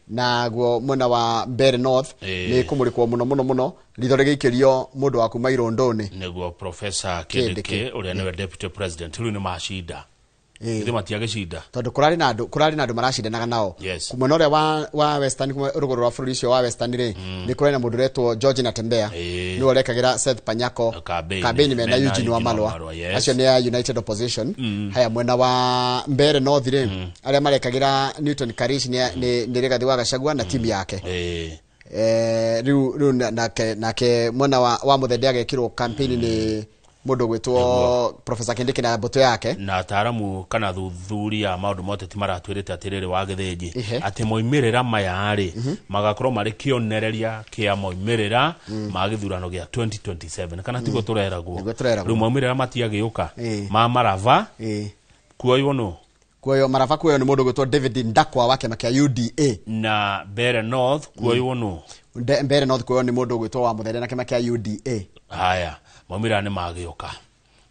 B: naguo mwena wa Mbeere North nĩ kũmũrĩkwo mũno mũno mũno ritho rĩgĩikĩrio mũndũ wa kuma Irondoni,
A: nĩguo Professor Kindiki ũrĩa nĩwe deputy president. Rĩu nĩ macinda Ithe matiagĩcinda
B: tondu kurari na andu maracindanaga nao. Kumwena uria wa Western, kuma ruguru rwa bururi ucio wa Western ri ni kurari na mundu uretwo George Natembea, niwe urekagĩra Seth Panyako campaign mena Eugene Wamalwa, acio ni a United Opposition. Haya mwena wa Mbeere North ri aria marekagĩra Newton Karish ni Rigathi wa Gachagua na timu yake. Riu nake mwena wa Muthende agekirwo campaign ni mundu gwitwo Professor Kindiki na mbutu yake
A: na ataramu kana thuthuria maundu mothe ti maratwirite atiriri wa Githinji ati moimirira maya ri magakorwo mari kionereria kia moimirira ma githurano gia 2027 kana tiguo tureragwo riu moimirira matiagiuka ma Marava kuoywo no
B: kuoyo Marava kuoyo ni mundu gwitwo David Ndakwa wa kiama kia UDA
A: na Mbeere North kuoywo no
B: Mbeere North kuoyo ni mundu gwitwo wa Muthende na kiama kia UDA.
A: Haya maumĩrĩra nĩ magĩũka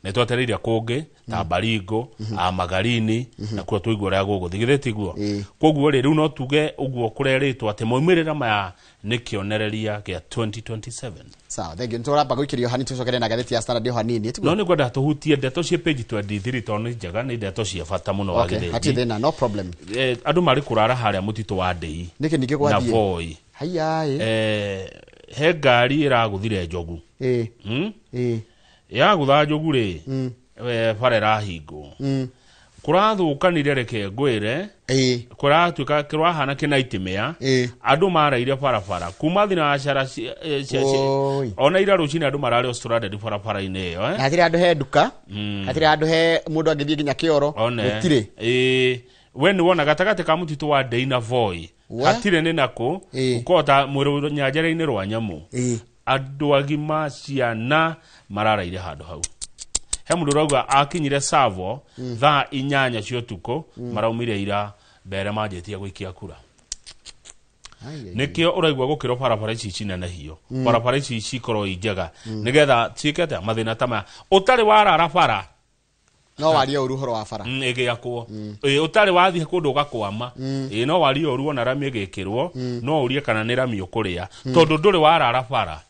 A: nĩ twetereire kũngĩ ta Baringo Magarini na kuo tũigua ũrĩa gũgũthiĩ githĩ tiguo koguo rĩ rĩu no tuge ũguo kũrerĩtwo atĩ maumĩrĩra maya nĩ kĩonereria kĩa 2027.
B: Sawa, thank you. Nĩtũramba gũikĩrio hanini tũcokere na ngathĩti ya Standard hanini
A: no nĩ ngwenda tũhutie ndeto cia page 23 tondũ nĩ njega nĩ ndeto cia bata mũno wa Githinji.
B: Hatirĩ thĩna, no problem.
A: Andũ marĩ kũrara harĩa mũtitũ wa Ndĩi
B: nĩkĩ ningĩ gwathiĩ
A: na Voi.
B: Haiya
A: he ngari ĩragũthire njogu. Yagũtha njogu rĩ bara ĩrahingwo kũrathũkanire reke ngwĩre kũratuĩka kĩrahana kĩnaitimĩa andũ maraire barabara kuma thinacara ona ira rũcinĩ andũ mararĩ stranded barabara-inĩ ĩyo
B: na hatirĩ handũ he nduka hatirĩ handũ he mũndũ angĩthiĩ nginya kĩoro gũtirĩ.
A: We nĩ wona gatagatĩ ka mũtitũ wa Ndĩi na Voi hatirĩ nĩ nakũ ũkota mwĩrĩ nyanjara-inĩ rwa nyamũ andũ agima ciana mararaire handũ hau. He mũndũ ũrauga akinyire Savo thaa 8 cia ũtukũ maraumire ira mbere manjĩtie gũikia kura. Nĩkĩo ũraigua gũkĩrwo barabara ici cinenehio barabara ici cikorwo i njega nĩgetha ciĩke atĩa mathĩna ta maya ũtarĩ warara bara
B: no warie ũru ũhoro wa bara
A: ĩgĩakwo ũtarĩ wathiĩ kũndũ ũgakwama no warie ũru ona rami ĩgĩkĩrwo no ũrie kana nĩ rami ũkũrĩa tondũ ndũrĩ warara bara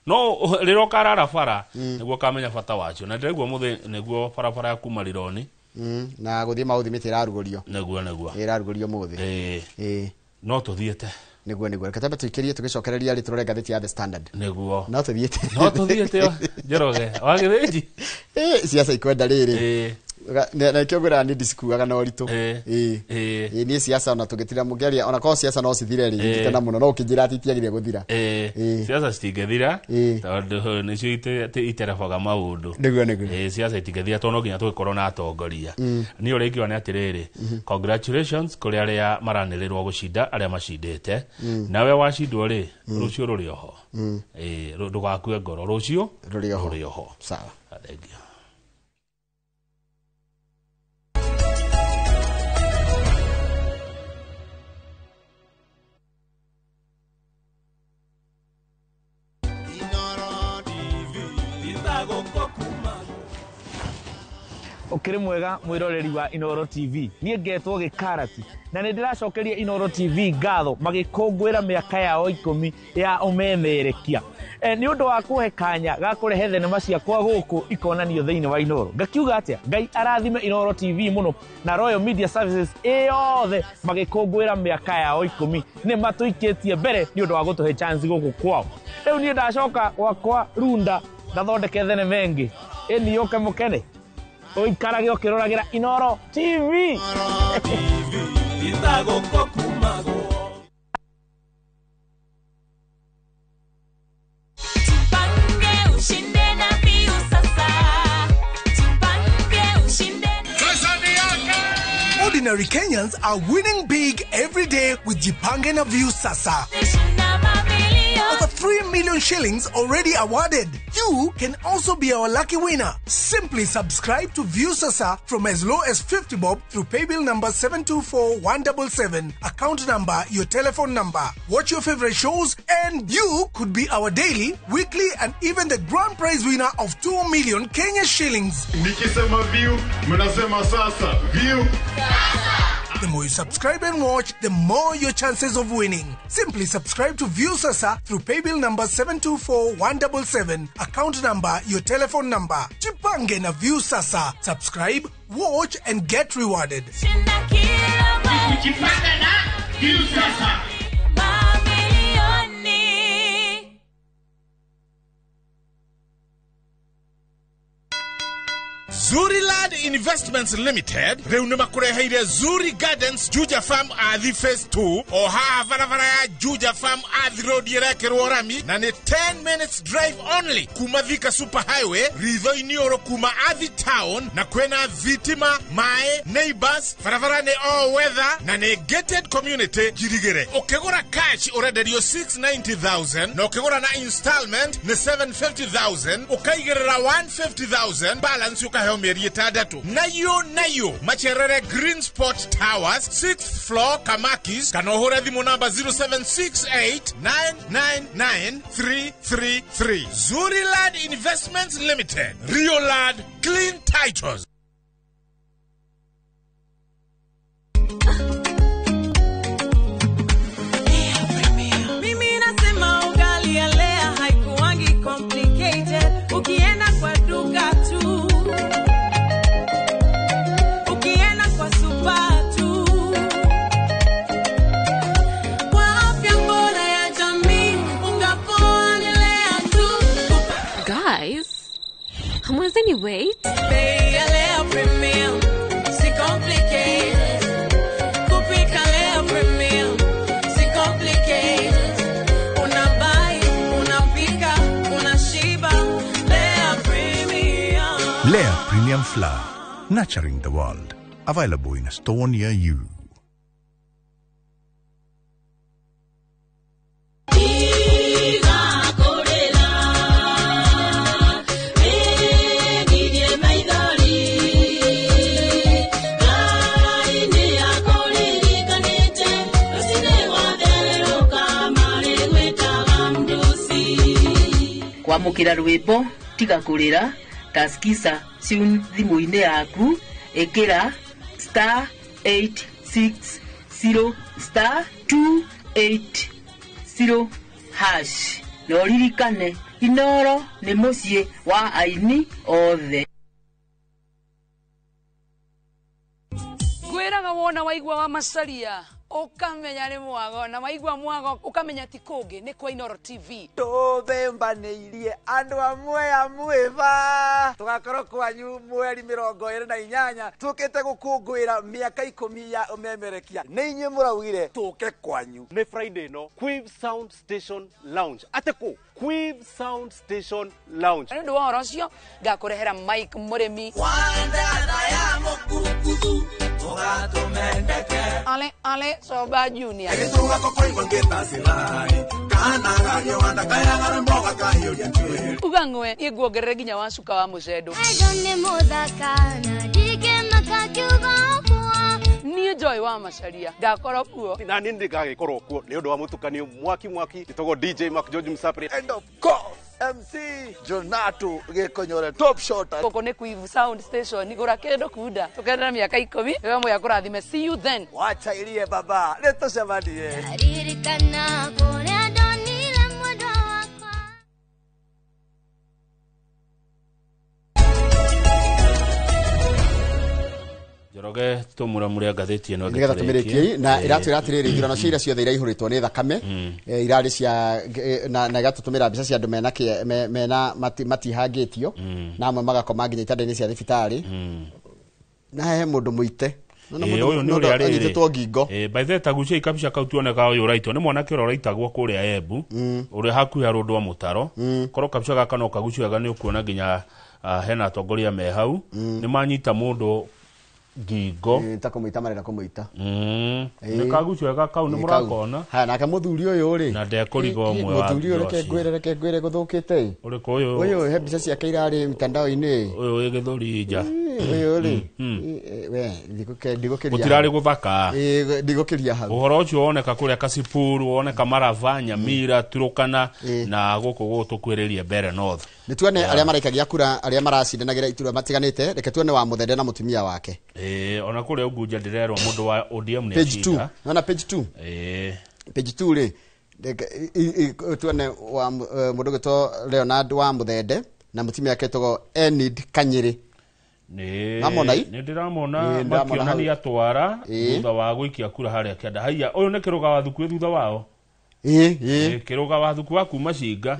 A: no rĩrĩa ũkarara bara nĩguo ũkamenya bata wacio na ndĩraigua mũthĩ nĩguo barabara ya kuma Rironi
B: na gũthiĩ Maũthi mĩtĩ ĩrarugũrio
A: nĩguo
B: ĩrarugũrio mũthĩ
A: no tũthiĩte
B: nĩguo reke twambe tũikĩrie tũgĩcokereria rĩ tũrore ngathĩti ya The Standard
A: nĩguo
B: no
A: tũthiĩte Njoroge wa Githinji
B: ciaca ikwenda rĩrĩ na ikĩo ngwĩraga niĩ ndicikuaga na ũritũ niĩ ciaca ona tũngĩtira mũngĩaria ona korwo ciaca no cithire rĩ ingĩkena mũno no ũkĩnjĩra atĩ itiagĩrĩire gũthira
A: ciaca citingĩthira tondũ nĩcio iterebaga maũndũ
B: nĩguo
A: ciaca itingĩthira tondũ no nginya tũgĩkorwo na atongoria niĩ ũrĩa ingiuga nĩ atĩrĩrĩ congratulations kũrĩ arĩa maranĩrĩrwo gũcinda arĩa macindĩte nawe wacindwo rĩ rũciũ rũrĩ oho ndũgakue ngoro rũciũ rũrĩ oho.
B: Sawa,
A: thank you.
E: Ukiri mwega mwiroreri wa Inooro TV nie ngetwo Gikarati na nĩ ndĩracokeria Inooro TV ngatho magĩkũngũĩra mĩaka yao 10 ya ũmemerekia nĩ ũndũ wa kũhe kanya ga kũrehe thenema ciakwa gũkũ ikonanio thĩinĩ wa Inooro ngakiuga atĩa Ngai arathime Inooro TV mũno na Royal Media Services ĩyothe magĩkũngũĩra mĩaka yao 10 nĩ matũikĩtie mbere nĩ ũndũ wa gũtũhe chance gũkũ kwao rĩu niĩ ndacoka gwakwa Runda ngathondeke thenema ĩngĩ ĩni yũke mũkene ũikarage ũkĩroragĩra Inooro TV.
F: Ordinary Kenyans are winning big every day with Jipange na Viusasa. Over 3 million shillings already awarded. You can also be our lucky winner. Simply subscribe to Viusasa from as low as 50 bob through paybill number 724177, account number, your telephone number. Watch your favorite shows and you could be our daily, weekly and even the grand prize winner of 2 million Kenya shillings.
G: Nikisema view, mnasema sasa. View.
F: The more you subscribe and watch, the more your chances of winning. Simply subscribe to Viusasa through paybill number 724177, account number, your telephone number. Jipange na Viusasa. Subscribe, watch and get rewarded.
G: Jipange na Viusasa.
H: Zuriland Investments Limited rĩu nĩ makũreheire Zuri Gardens Juja Farm Athi Phase 2 o haha barabara ya Juja Farm Athi Road ĩrekĩrwo rami na nĩ 10 minutes drive only kuma Thika Super Highway ritho-inĩ ũrũ kuma Athi Town, na kwĩna thitima, maĩ, neighbors, barabara nĩ all weather na nĩ gated community njirigĩre. Ũkĩgũra cash ũrenderio 690,000 na ũkĩgũra na installment nĩ 750,000, ũkaigĩrĩra 150,000 balance ũkaheo mĩeri 6. Nayo macerere Green Spot Towers 6th floor Kamakis, kana ũhũre thimũ namba 0768999333. Zuriland Investments Limited, Riolad Clean Titles.
I: Mimi nasema ugali ya Lea haikuangi complicated. Ukienda kwa duka tu, ukienda kwa super tu, kwa afya bora ya jamii, unga poa ni Lea tu.
J: Guys, hamwezeni wait?
I: Bei ya Lea Premium si complicated. Kupika Lea Premium si complicated. Unabuy, unapika, unashiba. Lea Premium.
K: Lea Premium Flour, nurturing the world. Available in a store near you.
L: Kwamũkĩra rwĩmbo tiga kũrĩra taskisa tune thimũ-inĩ yaku, ĩkĩra star 860 star 280 hash na ũririkane Inoro nĩ mũciĩ wa aini othe.
M: Ngwĩraga wona waigua wa Macaria ukamenya nĩ mwago, na waigua mwago ukamenya ti kũngĩ nĩ kwa Inoro TV.
N: Tũthembanĩirie andũ amwe amwĩba tũgakorwo kwanyu mweri 28 tũkĩte gũkũngũĩra mĩaka 10 ya ũmemerekia. Nĩ inyuĩ mũraugire tũke kwanyu.
O: Nĩ Friday no Quiv Sound Station Lounge. Atĩkũ Quiv Sound Station Lounge.
M: Nĩ ũndũ wa ũhoro ũcio ngakũrehera Mike Mũrĩmi. Ale ale Soba Junior. Uga ng'we niĩ nguongerere nginya wa cuka wa mũcendo. Niĩ Joy wa Macaria ngakorwo kuo.
O: Na niĩ ndingagĩkorwo kuo nĩ ũndũ wa mũtukanio mwaki mwaki ĩtagwo DJ Mark George Msapri.
N: And of course MC Jonato Gĩkonyore top shot.
M: Gũkũ nĩ Quiv Sound Station, gũra kĩndũ kunda tũkenera mĩaka 10 wewe moya kũrathime. See you then.
N: Wacha irie baba, nĩ tũcemanie.
P: Ririkana kũrĩa ndonire mwendwa wakwa.
A: Njoroge tũmũramũre ngathĩti ĩno
B: nĩgetha tũmĩrĩkie na ĩratwĩra atĩrĩrĩ ithurano cia ira ciothe iraihũrĩtwo nĩ thakame, irarĩ cia na ĩgatũtũmĩra mbica cia andũ mena mena matihangĩtio na amwe magakoma nginya itanda-inĩ cia thibitarĩ, na he mũndũ mũite
A: ũyũ nĩ ũrĩa rĩrĩ
B: anyitĩtwo ngingo.
A: By the way tagucia ikabica kau tuoneka ũyũ ũraitwo nĩ mwanake ũrĩa ũraitagwo kũrĩa Embu, ũrĩa hakuhĩ arũndũ wa mũtaro. Korwo kabica gaka no kagucio wega nĩ ũkuona nginya hena atongoria me hau nĩ manyita mũndũ ngingo
B: ta kũmũita marenda kũmũita.
A: Nĩ kagucio wega kau nĩ mũrakona.
B: Haya nake mũthuri ũyũ rĩ
A: na ndekũriga ũmwe wa
B: mũthuri ũyũ, reke ngwĩre, reke ngwĩre gũthũkĩte.
A: Ũrĩkũ ũyũ?
B: Ũyũ he mbica ciake irarĩ mitandao-inĩ.
A: Ũyũ wĩ gĩthũri nja.
B: Ũyũ rĩ we ndigũkĩria.
A: Gũtirarĩ gũthaka.
B: Ndigũkĩria hau.
A: Ũhoro ũcio woneka kũrĩa Kasipuru, woneka Marava, Nyamira, Turukana na gũkũ gũtũkuhĩrĩria Mbeere North.
B: Nĩ tuone arĩa maraikagia kura, arĩa maracindanagĩra iturwa matiganĩte. Reke tuone wa Mũthende na mũtumia wake.
A: Ona kũrĩa Unguja ndĩrerwo mũndũ wa ODM nĩ
B: page 2.
A: acinda.
B: Nona page 2. Page 2 rĩ tuone wa mũndũ ũgwĩtwo Leonard wa Mũthende na mũtumia wake etagwo Enid Kanyĩrĩ. Mamona i?
A: Nĩ ndĩramona makĩonania twara thutha wa gũikia kura harĩa kĩanda. Haiya, ũyũ nĩ kĩrũga wa thuku thutha wao. Kĩrũga wa thuku wa kuma Cinga.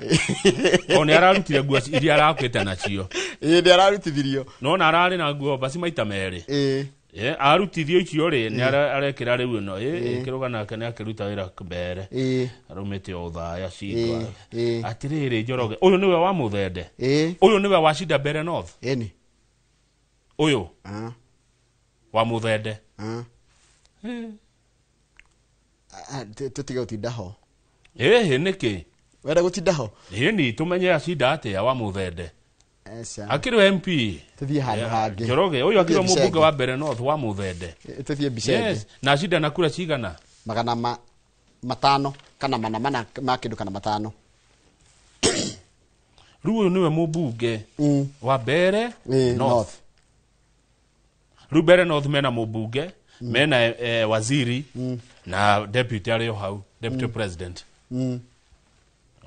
A: O nĩ ararutire nguo iria arakĩte nacio.
B: Ĩĩ, nĩ ararutithirio.
A: Nona ararĩ na nguo basi maita merĩ.
B: Ĩĩ.
A: Arutithio icio rĩ, nĩ arekĩra rĩu ĩno. Ĩ kĩrũga nake nĩ akĩruta wĩra mbere. Arumĩte o thaya cingo. Atĩrĩrĩ Njoroge, ũyũ nĩwe wa Mũthende. Ũyũ nĩwe wa Shida Mbere North.
B: Ĩni.
A: Ũyũ wa Mũthende.
B: Tũtige gũtinda ho.
A: Ĩhĩ nĩkĩ?
B: Wenda gũtinda ho?
A: Ĩni tũmenye acinda atĩa wa Mũthende. Akĩrĩ MP.
B: Tũthiĩ handũ hangĩ.
A: Njoroge, ũyũ akĩrĩ mũmbunge wa Mbere North wa Mũthende.
B: Tũthiĩ mbica ĩngĩ.
A: Yes, na acinda na kura cigana?
B: Magana matano kana mana ma kĩndũ kana matano.
A: Rĩu ũyũ nĩwe mũmbunge wa Mbere North. Rĩu Mbere North mena mũmbunge, mena waziri na deputy arĩ o hau, deputy president.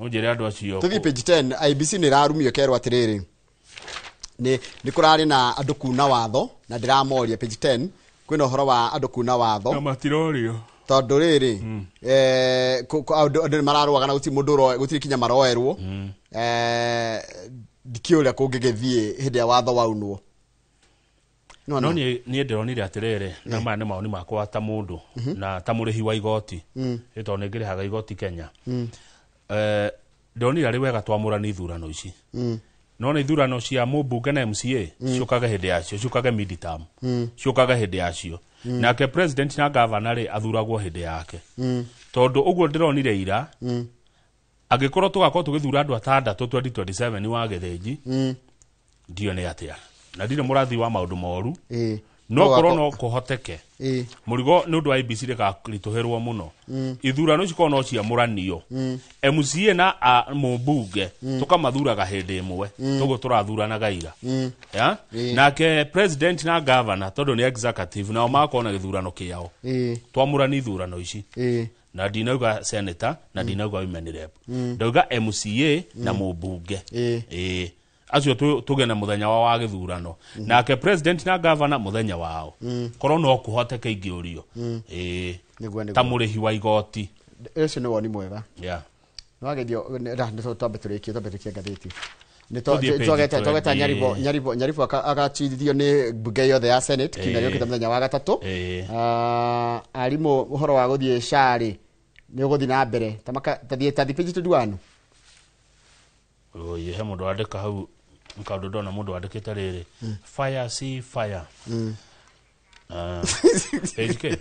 A: Ũnjĩre andũ acio.
B: Tũthiĩ page 10, IBC nĩ ĩrarumio ĩkerwo atĩrĩrĩ. Nĩ kũrarĩ na andũ kuna watho na ndĩramoria page 10 kwĩna ũhoro wa andũ kuna watho.
A: Na matirorio.
B: Tondũ rĩrĩ, andũ nĩ mararũaga na gũtirĩ mũndũ gũtirĩ kinya maroerwo. Ndikĩũĩ ũrĩa kũngĩgĩthiĩ hĩndĩ ya watho waunwo.
A: No niĩ ndĩronire atĩrĩrĩ, na maya nĩ mawoni makwa ta mũndũ na ta mũrĩhi wa igoti. Tondũ nĩ ngĩrĩhaga igoti Kenya. Ndĩronire arĩ wega twamũrani ithurano ici. No nĩ ithurano cia mũmbunge na MCA ciũkaga hĩndĩ yacio, ciũkaga mid-term. Ciũkaga hĩndĩ yacio. Nake president na governor rĩ athuragwo hĩndĩ yake. Tondũ ũguo ndĩronire ira, angĩkorwo tũgakorwo tũgĩthura andũ atandatũ 2027 wa Gĩthĩnji, ndiũ nĩ atĩa. Na ndirĩ mũrathi wa maũndũ moru. No korwo no kũhoteke. Mũrigo nĩ ũndũ wa IBC ndĩkaritũhĩrwo mũno. Ithurano ici korwo no ciamũranio. MCA na mũmbunge tũkamathuraga hĩndĩ ĩmwe. Toguo tũrathuranaga ira. Ya? Nake president na governor tondũ nĩ executive nao magakorwo na gĩthurano kĩao. Twamũrani ithurano ici. Na ndinauga senator na ndinauga women rep. Ndauga MCA na mũmbunge. Acio tũgĩe na mũthenya wao wa gĩthurano. Nake president na governor mũthenya wao. Korwo no kũhoteke ingĩũrio. Ta mũrĩhi wa igoti.
B: Ũcio nĩ woni mwega.
A: Yeah.
B: Nĩ wagerio nĩ twambe tũrĩkie ngathĩti. Nĩ twageta Nyaribo agacirithio nĩ mbunge yothe ya Senate kiumia gĩũkĩte mũthenya wa gatatũ. Arimũ ũhoro wa gũthiĩ SHA rĩ nĩ ũgũthiĩ na mbere. Tathiĩ page 21.
A: Oye, he mũndũ wandĩka hau kaũndũ ndona mũndũ wandĩkĩte rĩrĩ. Fire see fire. Page K.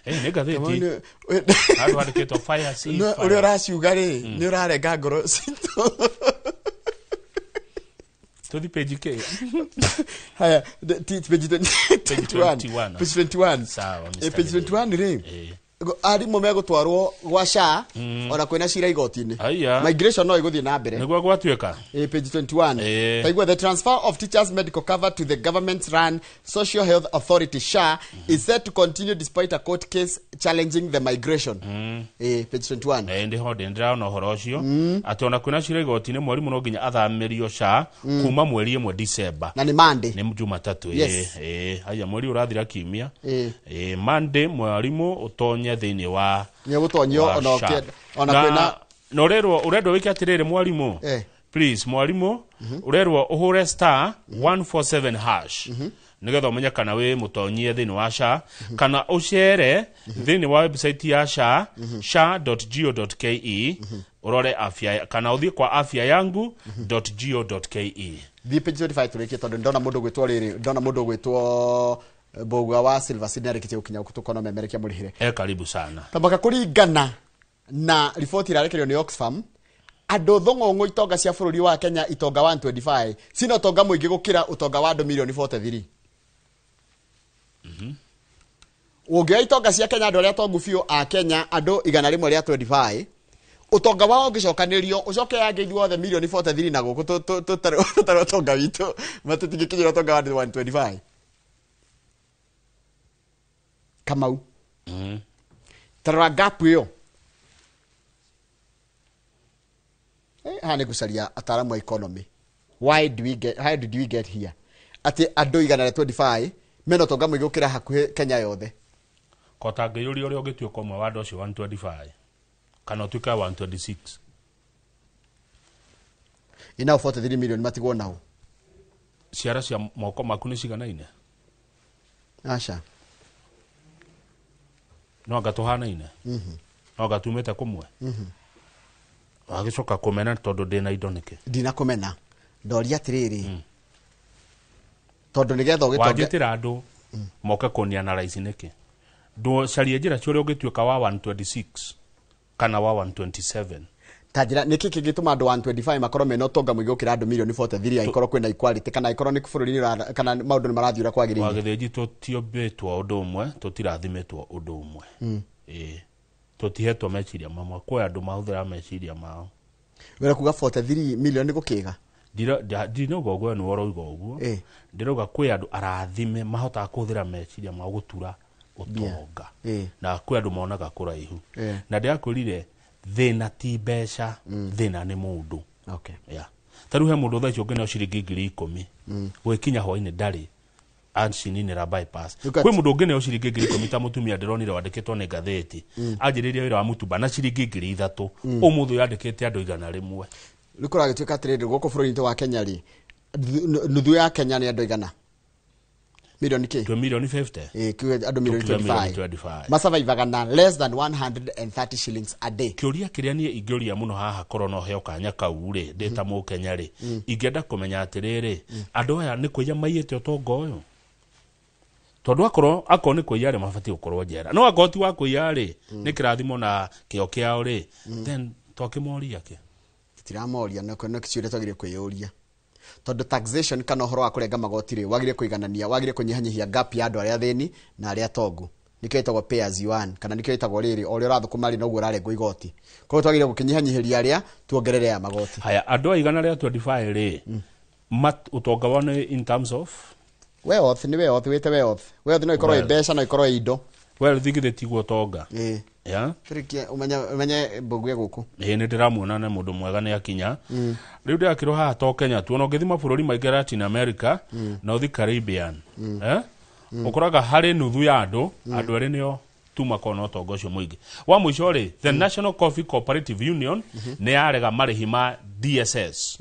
A: Nĩ ngathĩti. Handũ handĩkĩtwo fire see fire.
B: Ũrĩa ũraciuga rĩ, nĩ ũrarenga ngoro citũ.
A: Tũthiĩ page K.
B: Haya, page 21. Page 21.
A: Sawa, Mr.
B: Page 21 rĩ. Arimũ megũtwarwo gwa SHA ona kwĩna cira igoti-inĩ. Migration no ĩgũthiĩ na mbere.
A: Nĩguo gwatuĩka.
B: Page 21. Taigua, the transfer of teachers medical cover to the government run Social Health Authority SHA is set to continue despite a court case challenging the migration. Page 21.
A: Ndĩho ndĩrona ũhoro ũcio atĩ ona kwĩna cira igoti-inĩ mwarimũ no nginya athamĩrio SHA kuma mweri ĩmwe December.
B: Na nĩ Monday.
A: Nĩ Jumatatũ.
B: Yes.
A: Haya mweri ũrathira kiumia. Monday mwarimũ ũtonye thĩinĩ wa
B: nĩ gũtonyio ona kwĩna
A: na ũrerwo ũrendwo wĩke atĩrĩrĩ mwarimũ. Please mwarimũ ũrerwo ũhũre star 147 hash nĩgetha ũmenye kana wĩ mũtonyie thĩinĩ wa SHA kana ũcere thĩinĩ wa website ya SHA sha.go.ke ũrore afya kana ũthiĩ kwa afya yangu.go.ke.
B: Thiĩ page 25 tũrĩkie tondũ ndona mũndũ ũgwĩtwo rĩrĩ, ndona mũndũ ũgwĩtwo Mbũgua wa Silver Seed nĩarĩkĩtie gũkinya gũkũ tũkona memerekia mũrĩhĩre.
A: Karibu sana.
B: Tambaka kũringana na riboti ĩrarekererio nĩ Oxfam, andũ thũng'ũng'ũ itonga cia bũrũri wa Kenya itonga 125 cina ũtonga mũingĩ gũkĩra ũtonga wa andũ milioni 43. Ũngĩoya itonga cia Kenya andũ arĩa atongu biũ a Kenya andũ 125 ũtonga wao ũngĩcokanĩrio ũcoke yangĩ ithuothe milioni 43 na gũkũ tũtarĩ ũtonga witũ matũtingĩkinyĩra ũtonga wa andũ 125. Kamau. Tarora gap ĩyo. Haha nĩ gũcaria ataaramu a economy. Why do we get, how did we get here? Atĩ andũ 125 mena ũtonga mũingĩ gũkĩra hakuhĩ Kenya yothe.
A: Kota ngĩyũria ũrĩa ũngĩtuĩka ũmwe wa andũ acio 125 kana ũtuĩke 126.
B: Ina 43 million matigwo nao.
A: Ciara cia moko maku nĩ ciganaine?
B: Aca.
A: No anga tũhanaine?
B: Mhm.
A: No anga tumĩte kũmwe?
B: Mhm.
A: Wagĩcoka kũmena tondũ ndĩna indo nĩkĩ?
B: Ndinakũmena, ndoria atĩrĩrĩ, tondũ nĩgetha ũgĩtonge.
A: Wanjĩtĩra andũ moke kũniana raici nĩkĩ? Ndũcarie njĩra cia ũrĩa ũngĩtuĩka wa 126 kana wa 127.
B: Ta njĩra nĩkĩ kĩngĩtũma andũ 125 makorwo mena ũtonga mũingĩ gũkĩra andũ mirioni 43, angĩkorwo kwĩna equality, kana angĩkorwo nĩ bũrũri-inĩ kana maũndũ nĩ marathiĩ ũrĩa kwagĩrĩire?
A: Wagĩthĩnji, tũtiũmbĩtwo ũndũ ũmwe, tũtirathimĩtwo ũndũ ũmwe. Ĩĩ, tũtihetwo meciria mamwe. Kwĩ andũ mahũthĩra meciria mao.
B: Wĩra kuga 43 million nĩ gũkĩga?
A: Ndinauga ũguo, nĩwe ũrauga ũguo. Ndĩrauga kwĩ andũ arathime mahotaga kũhũthĩra meciria mao gũtura ũtonga, na kwĩ andũ monaga kũraihu. Na ndĩrakwĩrire thĩna ti mbeca, thĩna nĩ mũndũ. Yeah. Ta rĩu he mũndũ thaa ici ũngĩneo ciringi 10,000, gwĩkinya hwainĩ ndarĩ acininĩra bypass.
B: Look at-
A: Kwĩ mũndũ ũngĩneo ciringi 10,000, ta mũtumia ndĩronire wandĩkĩtwo nĩ ngathĩti, anjĩrĩria wĩra wa mũtumba na ciringi 3,000, ũmũthĩ ũyũ andĩkĩte andũ 100.
B: Rĩu kũragĩtuĩka atĩrĩrĩ, gũkũ bũrũri-inĩ wa Kenya rĩ, nuthu ya Kenya nĩ andũ aigana? Milioni kĩ?
A: Twĩ milioni 50.
B: Ĩĩ, kiuge andũ milioni
A: Tũkiuga milioni
B: 25
A: 25
B: masurvivaga na less than 130 shillings a day.
A: Kĩũria kĩrĩa niĩ ingĩũria mũno haha, korwo no heo kanya kau rĩ, ndĩ ta mũkenya rĩ, ingĩenda kũmenya atĩrĩrĩ, andũ aya nĩ kũiya maiyĩte ũtonga ũyũ? Tondũ akorwo nĩ kũiya rĩ, mabatiĩ gũkorwo njera. No akorwo ti wa kũiya rĩ, nĩ kĩrathimo na kĩo kĩao rĩ, then twakĩmoria kĩ?
B: Tiramoria, no no ciũria twagĩrĩire kwĩyũria, tondũ taxation kana ũhoro wa kũrenga magoti rĩ, wagĩrĩire kũiganania, wagĩrĩire kũnyihanyihia gap ya andũ arĩa athĩni na arĩa atongu. Nĩkĩo ĩtagwo pay as you earn, kana nĩkĩo ĩtagwo rĩrĩ, o ũrĩa ũrathũkũma rĩ, noguo ũrarengwo igoti. Koguo twagĩrĩire gũkĩnyihanyihĩria arĩa, tuongerere aya magoti.
A: Haya, andũ a 125 rĩ, ũtonga wao nĩ in terms of
B: Wealth nĩ wealth, wĩte wealth. Wealth no ĩkorwo ĩ
A: Wealth.
B: mbeca, no ĩkorwo ĩ indo.
A: Wealth githĩ tiguo ũtonga?
B: Ĩĩ.
A: Yeah?
B: Tũrĩkie, ũmenye ũmenye mbũgue gũkũ.
A: Ĩĩ, nĩ ndĩramuona nĩ mũndũ mwega, nĩ akinya. Rĩu ndĩrakĩrwo haha to Kenya tu, ona ũngĩthiĩ mabũrũri maingĩ Latin America, North Caribbean, eh? Ũkoraga harĩ nuthu ya andũ, andũ erĩ nĩo tu makoragwo na ũtonga ũcio mũingĩ. Wa mũico rĩ, the National Coffee Cooperative Union nĩ yarega marĩhi ma DSS.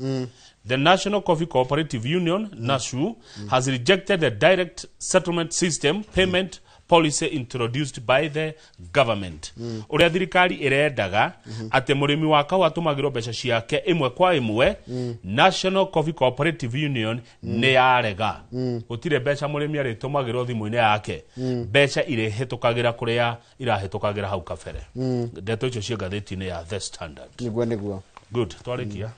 A: The National Coffee Cooperative Union, NASU, has rejected the direct settlement system payment policy introduced by the government. Ũrĩa thirikari ĩrendaga atĩ mũrĩmi wa kahũa atũmagĩrwo mbeca ciake ĩmwe kwa ĩmwe, National Coffee Cooperative Union nĩ yarega. Gũtirĩ mbeca mũrĩmi arĩtũmagĩrwo thimũ-inĩ yake. Mbeca irĩhĩtũkagĩra kũrĩa irahĩtũkagĩra hau kabere. Ndeto icio ciĩ ngathĩti-inĩ ya The Standard.
B: Nĩguo.
A: Good, twarĩkia.